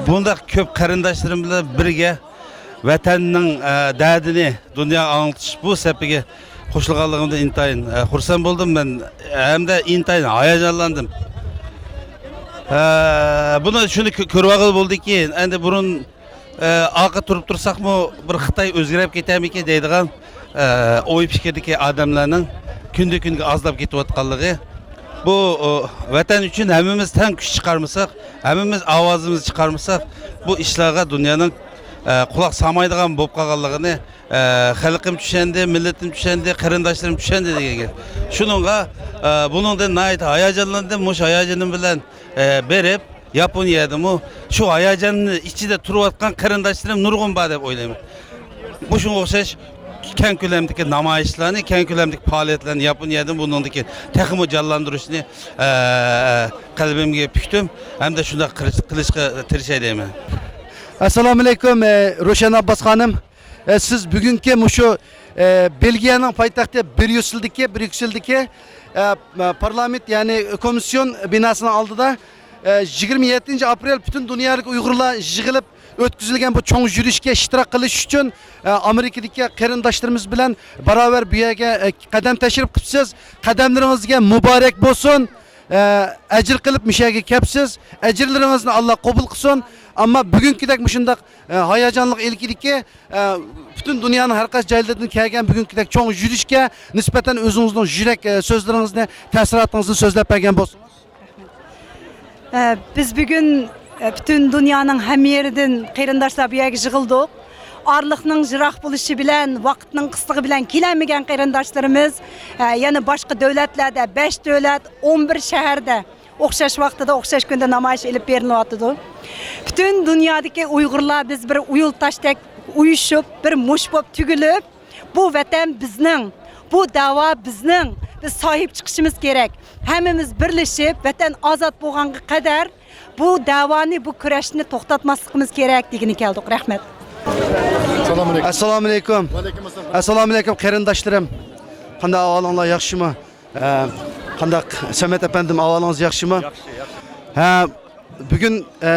بۇنداق كۆپ قېرىنداشلىرىم بىلەن بىرگە ۋەتەننىڭ، ئە، دەردىنى دۇنياغا ئاڭلىتىش بۇ سەپىگە قوشۇلغانلىقىمدىن ئىنتايىن، ئە، خۇرسەن بولدۇم مەن ھەمدە ئىنتايىن ھاياجانلاندىم. ئە، بۇنى شۇنى كۆ-، كۆرۈۋالغىلى بولدىكى، ئەمدى بۇرۇن ئە، ئارقا تۇرۇپ تۇرساقمۇ بىر خىتاي ئۆزگىرىپ كېتەرمىكىن دەيدىغان، ئە، ئوي پىكىردىكى ئادەملەرنىڭ كۈندىن كۈنگە ئازلاپ كېتىۋاتقانلىقى. بۇ، ئۇ، ۋەتەن ئۈچۈن ھەممىمىز تەڭ كۈچ چىقارمىساق، ھەممىمىز ئاۋازىمىزنى چىقارمىساق، بۇ ئىشلارغا دۇنيانىڭ، ئە، قۇلاق سالمايدىغان بولۇپ قالغانلىقىنى، ئە، خەلقىم چۈشەندى، مىللىتىم چۈشەندى، قېرىنداشلىرىم چۈشەندى دېگەن گەپ. شۇنىڭغا، ئە، بۇنىڭدىن ناھايىتى ھاياجانلاندىم. مۇشۇ ھاياجىنىم بىلەن، ئە، بېرىپ، ياپونىيەدىمۇ شۇ ھاياجاننى ئىچىدە تۇرۇۋاتقان قېرىنداشلىرىم نۇرغۇن بار دەپ ئويلايمەن. مۇشۇنغا ئوخشاش كەڭ كۆلەمدىكى نامايىشلارنى، كەڭ كۆلەمدىكى پائالىيەتلەرنى ياپونىيەدىمۇ بۇنىڭدىن كېيىن تېخىمۇ جانلاندۇرۇشنى، ئە، قەلبىمگە پۈكتۈم ھەمدە شۇنداق قىلىش-، قىلىشقا تىرىشاي دەيمەن. ئەسسالامۇ ئەلەيكۇم، ئە، روشەن ئابباس خانىم. ئە، سىز بۈگۈنكى مۇشۇ، ئە، بېلگىيەنىڭ پايتەختى بريۇسسېلدىكى، بريۇكسېلدىكى، ئە، پارلامېنت، يەنى كومىسسىيون بىناسىنىڭ ئالدىدا، ئە، يىگىرمە يەتتىنچى ئاپرېل پۈتۈن دۇنيادىكى ئۇيغۇرلار يىغىلىپ ئۆتكۈزۈلگەن بۇ چوڭ يۈرۈشكە ئىشتىراك قىلىش ئۈچۈن، ئە، ئامېرىكىدىكى قېرىنداشلىرىمىز بىلەن باراۋەر بۇ يەرگە، ئە، قەدەم تەشرىپ قىپسىز. قەدەملىرىڭىزگە مۇبارەك بولسۇن. ئە، ئەجىر قىلىپ مۇشۇ يەرگە كەپسىز. ئەجىرلىرىڭىزنى ئاللا قوبۇل قىلسۇن. ئەمما بۈگۈنكىدەك مۇشۇنداق، ئە، ھاياجانلىق ئىلكىدىكى، ئە، پۈتۈن دۇنيانىڭ ھەر قايسى جايلىرىدىن كەلگەن بۈگۈنكىدەك چوڭ يۈرۈشكە نىسبەتەن ئۆزىڭىزنىڭ يۈرەك، ئە، سۆزلىرىڭىزنى، تەسىراتىڭىزنى سۆزلەپ بەرگەن بولسىڭىز. ئە، بىز بۈگۈن، ئە، پۈتۈن دۇنيانىڭ ھەممە يېرىدىن قېرىنداشلار بۇ يەرگە يىغىلدۇق. ئارىلىقنىڭ يىراق بولۇشى بىلەن، ۋاقىتنىڭ قىسلىقى بىلەن كېلەلمىگەن قېرىنداشلىرىمىز، ئە، يەنە باشقا دۆلەتلەردە، بەش دۆلەت، ئون بىر شەھەردە ئوخشاش ۋاقتىدا، ئوخشاش كۈندە نامايىش ئېلىپ بېرىلىۋاتىدۇ. پۈتۈن دۇنيادىكى ئۇيغۇرلار بىز بىر ئۇيۇل تاشتەك ئۇيۇشۇپ، بىر مۇش بولۇپ تۈگۈلۈپ، بۇ ۋەتەن بىزنىڭ، بۇ دەۋا بىزنىڭ، بىز ساھىب چىقىشىمىز كېرەك. ھەممىمىز بىرلىشىپ، ۋەتەن ئازاد بولغانغا قەدەر بۇ دەۋانى، بۇ كۈرەشنى توختاتماسلىقىمىز كېرەك دېگىنى كەلدۇق. رەھمەت. ئەسسالامۇ ئەلەيكۇم. ئەسسالامۇ ئەلەيكۇم. ۋەئەلەيكۇم ئەسسالام. ئەسسالامۇ ئەلەيكۇم، قېرىنداشلىرىم. قانداق ئەھۋالىڭلار، ياخشىمۇ؟ ھە، قانداق، سەمەت ئەپەندىم، ئەھۋالىڭىز ياخشىمۇ؟ ياخشى، ياخشى. ھە، بۈگۈن، ئە،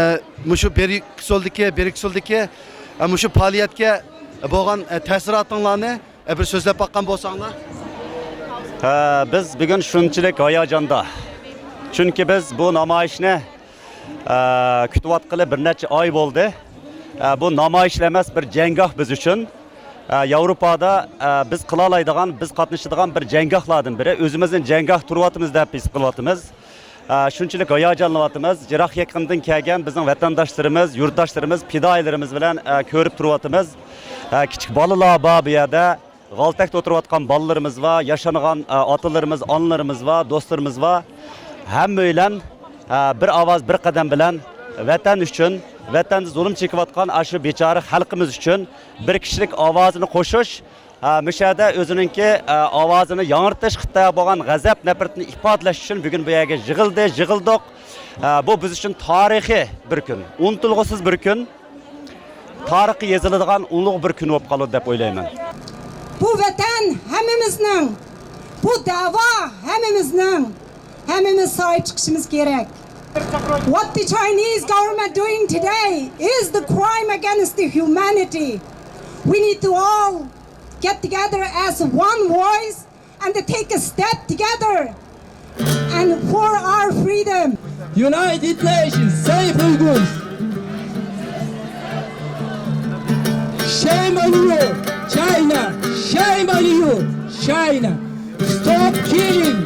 مۇشۇ بېرىكسولدىكى، بېرىكسولدىكى، ئە، مۇشۇ پائالىيەتكە بولغان، ئە، تەسىراتىڭلارنى، ئە، بىر سۆزلەپ باققان بولساڭلار. ھە، بىز بۈگۈن شۇنچىلىك ھاياجاندا. چۈنكى بىز بۇ نامايىشنى، ئە، كۈتۈۋاتقىلى بىر نەچچە ئاي بولدى. ئە، بۇ نامايىشلا ئەمەس، بىر جەڭگاھ بىز ئۈچۈن. ئە، ياۋروپادا، ئە، بىز قىلالايدىغان، بىز قاتنىشىدىغان بىر جەڭگاھلاردىن بىرى. ئۆزىمىزنى جەڭگاھ تۇرۇۋاتىمىز دەپ ھېس قىلىۋاتىمىز. ئە، شۇنچىلىك ھاياجانلىنىۋاتىمىز. يىراق يېقىندىن كەلگەن بىزنىڭ ۋەتەنداشلىرىمىز، يۇرتداشلىرىمىز، پىدائىيلىرىمىز بىلەن، ئە، كۆرۈپ تۇرۇۋاتىمىز. ئە، كىچىك بالىلار بار بۇ يەردە. غالتەكتە ئولتۇرۇۋاتقان بالىلىرىمىز بار، ياشانغان، ئە، ئاتىلىرىمىز، ئانىلىرىمىز بار، دوستلىرىمىز بار. ھەممەيلەن، ئە، بىر ئاۋاز، بىر قەدەم بىلەن ۋەتەن ئۈچۈن، ۋەتەندە زۇلۇم چېكىۋاتقان ئاشۇ بىچارە خەلقىمىز ئۈچۈن بىر كىشىلىك ئاۋازىنى قوشۇش، ئە، مۇشۇ يەردە ئۆزىنىڭكى، ئە، ئاۋازىنى ياڭرىتىش، خىتايغا بولغان غەزەپ، نەپرىتىنى ئىپادىلەش ئۈچۈن بۈگۈن بۇ يەرگە يىغىلدى، يىغىلدۇق. ئە، بۇ بىز ئۈچۈن تارىخىي بىر كۈن، ئۇنتۇلغۇسىز بىر كۈن، تارىخقا يېزىلىدىغان ئۇلۇغ بىر كۈن بولۇپ قالىدۇ دەپ ئويلايمەن. بۇ ۋەتەن ھەممىمىزنىڭ، بۇ دەۋا ھەممىمىزنىڭ، ھەممىمىز ساھىب چىقىشىمىز كېرەك. What the Chinese government doing today is the crime against the humanity. We need to all get together as one voice and take a step together and for our freedom. United Nations, save Uyghurs. Shame on you, China. Shame on you, China. Stop killing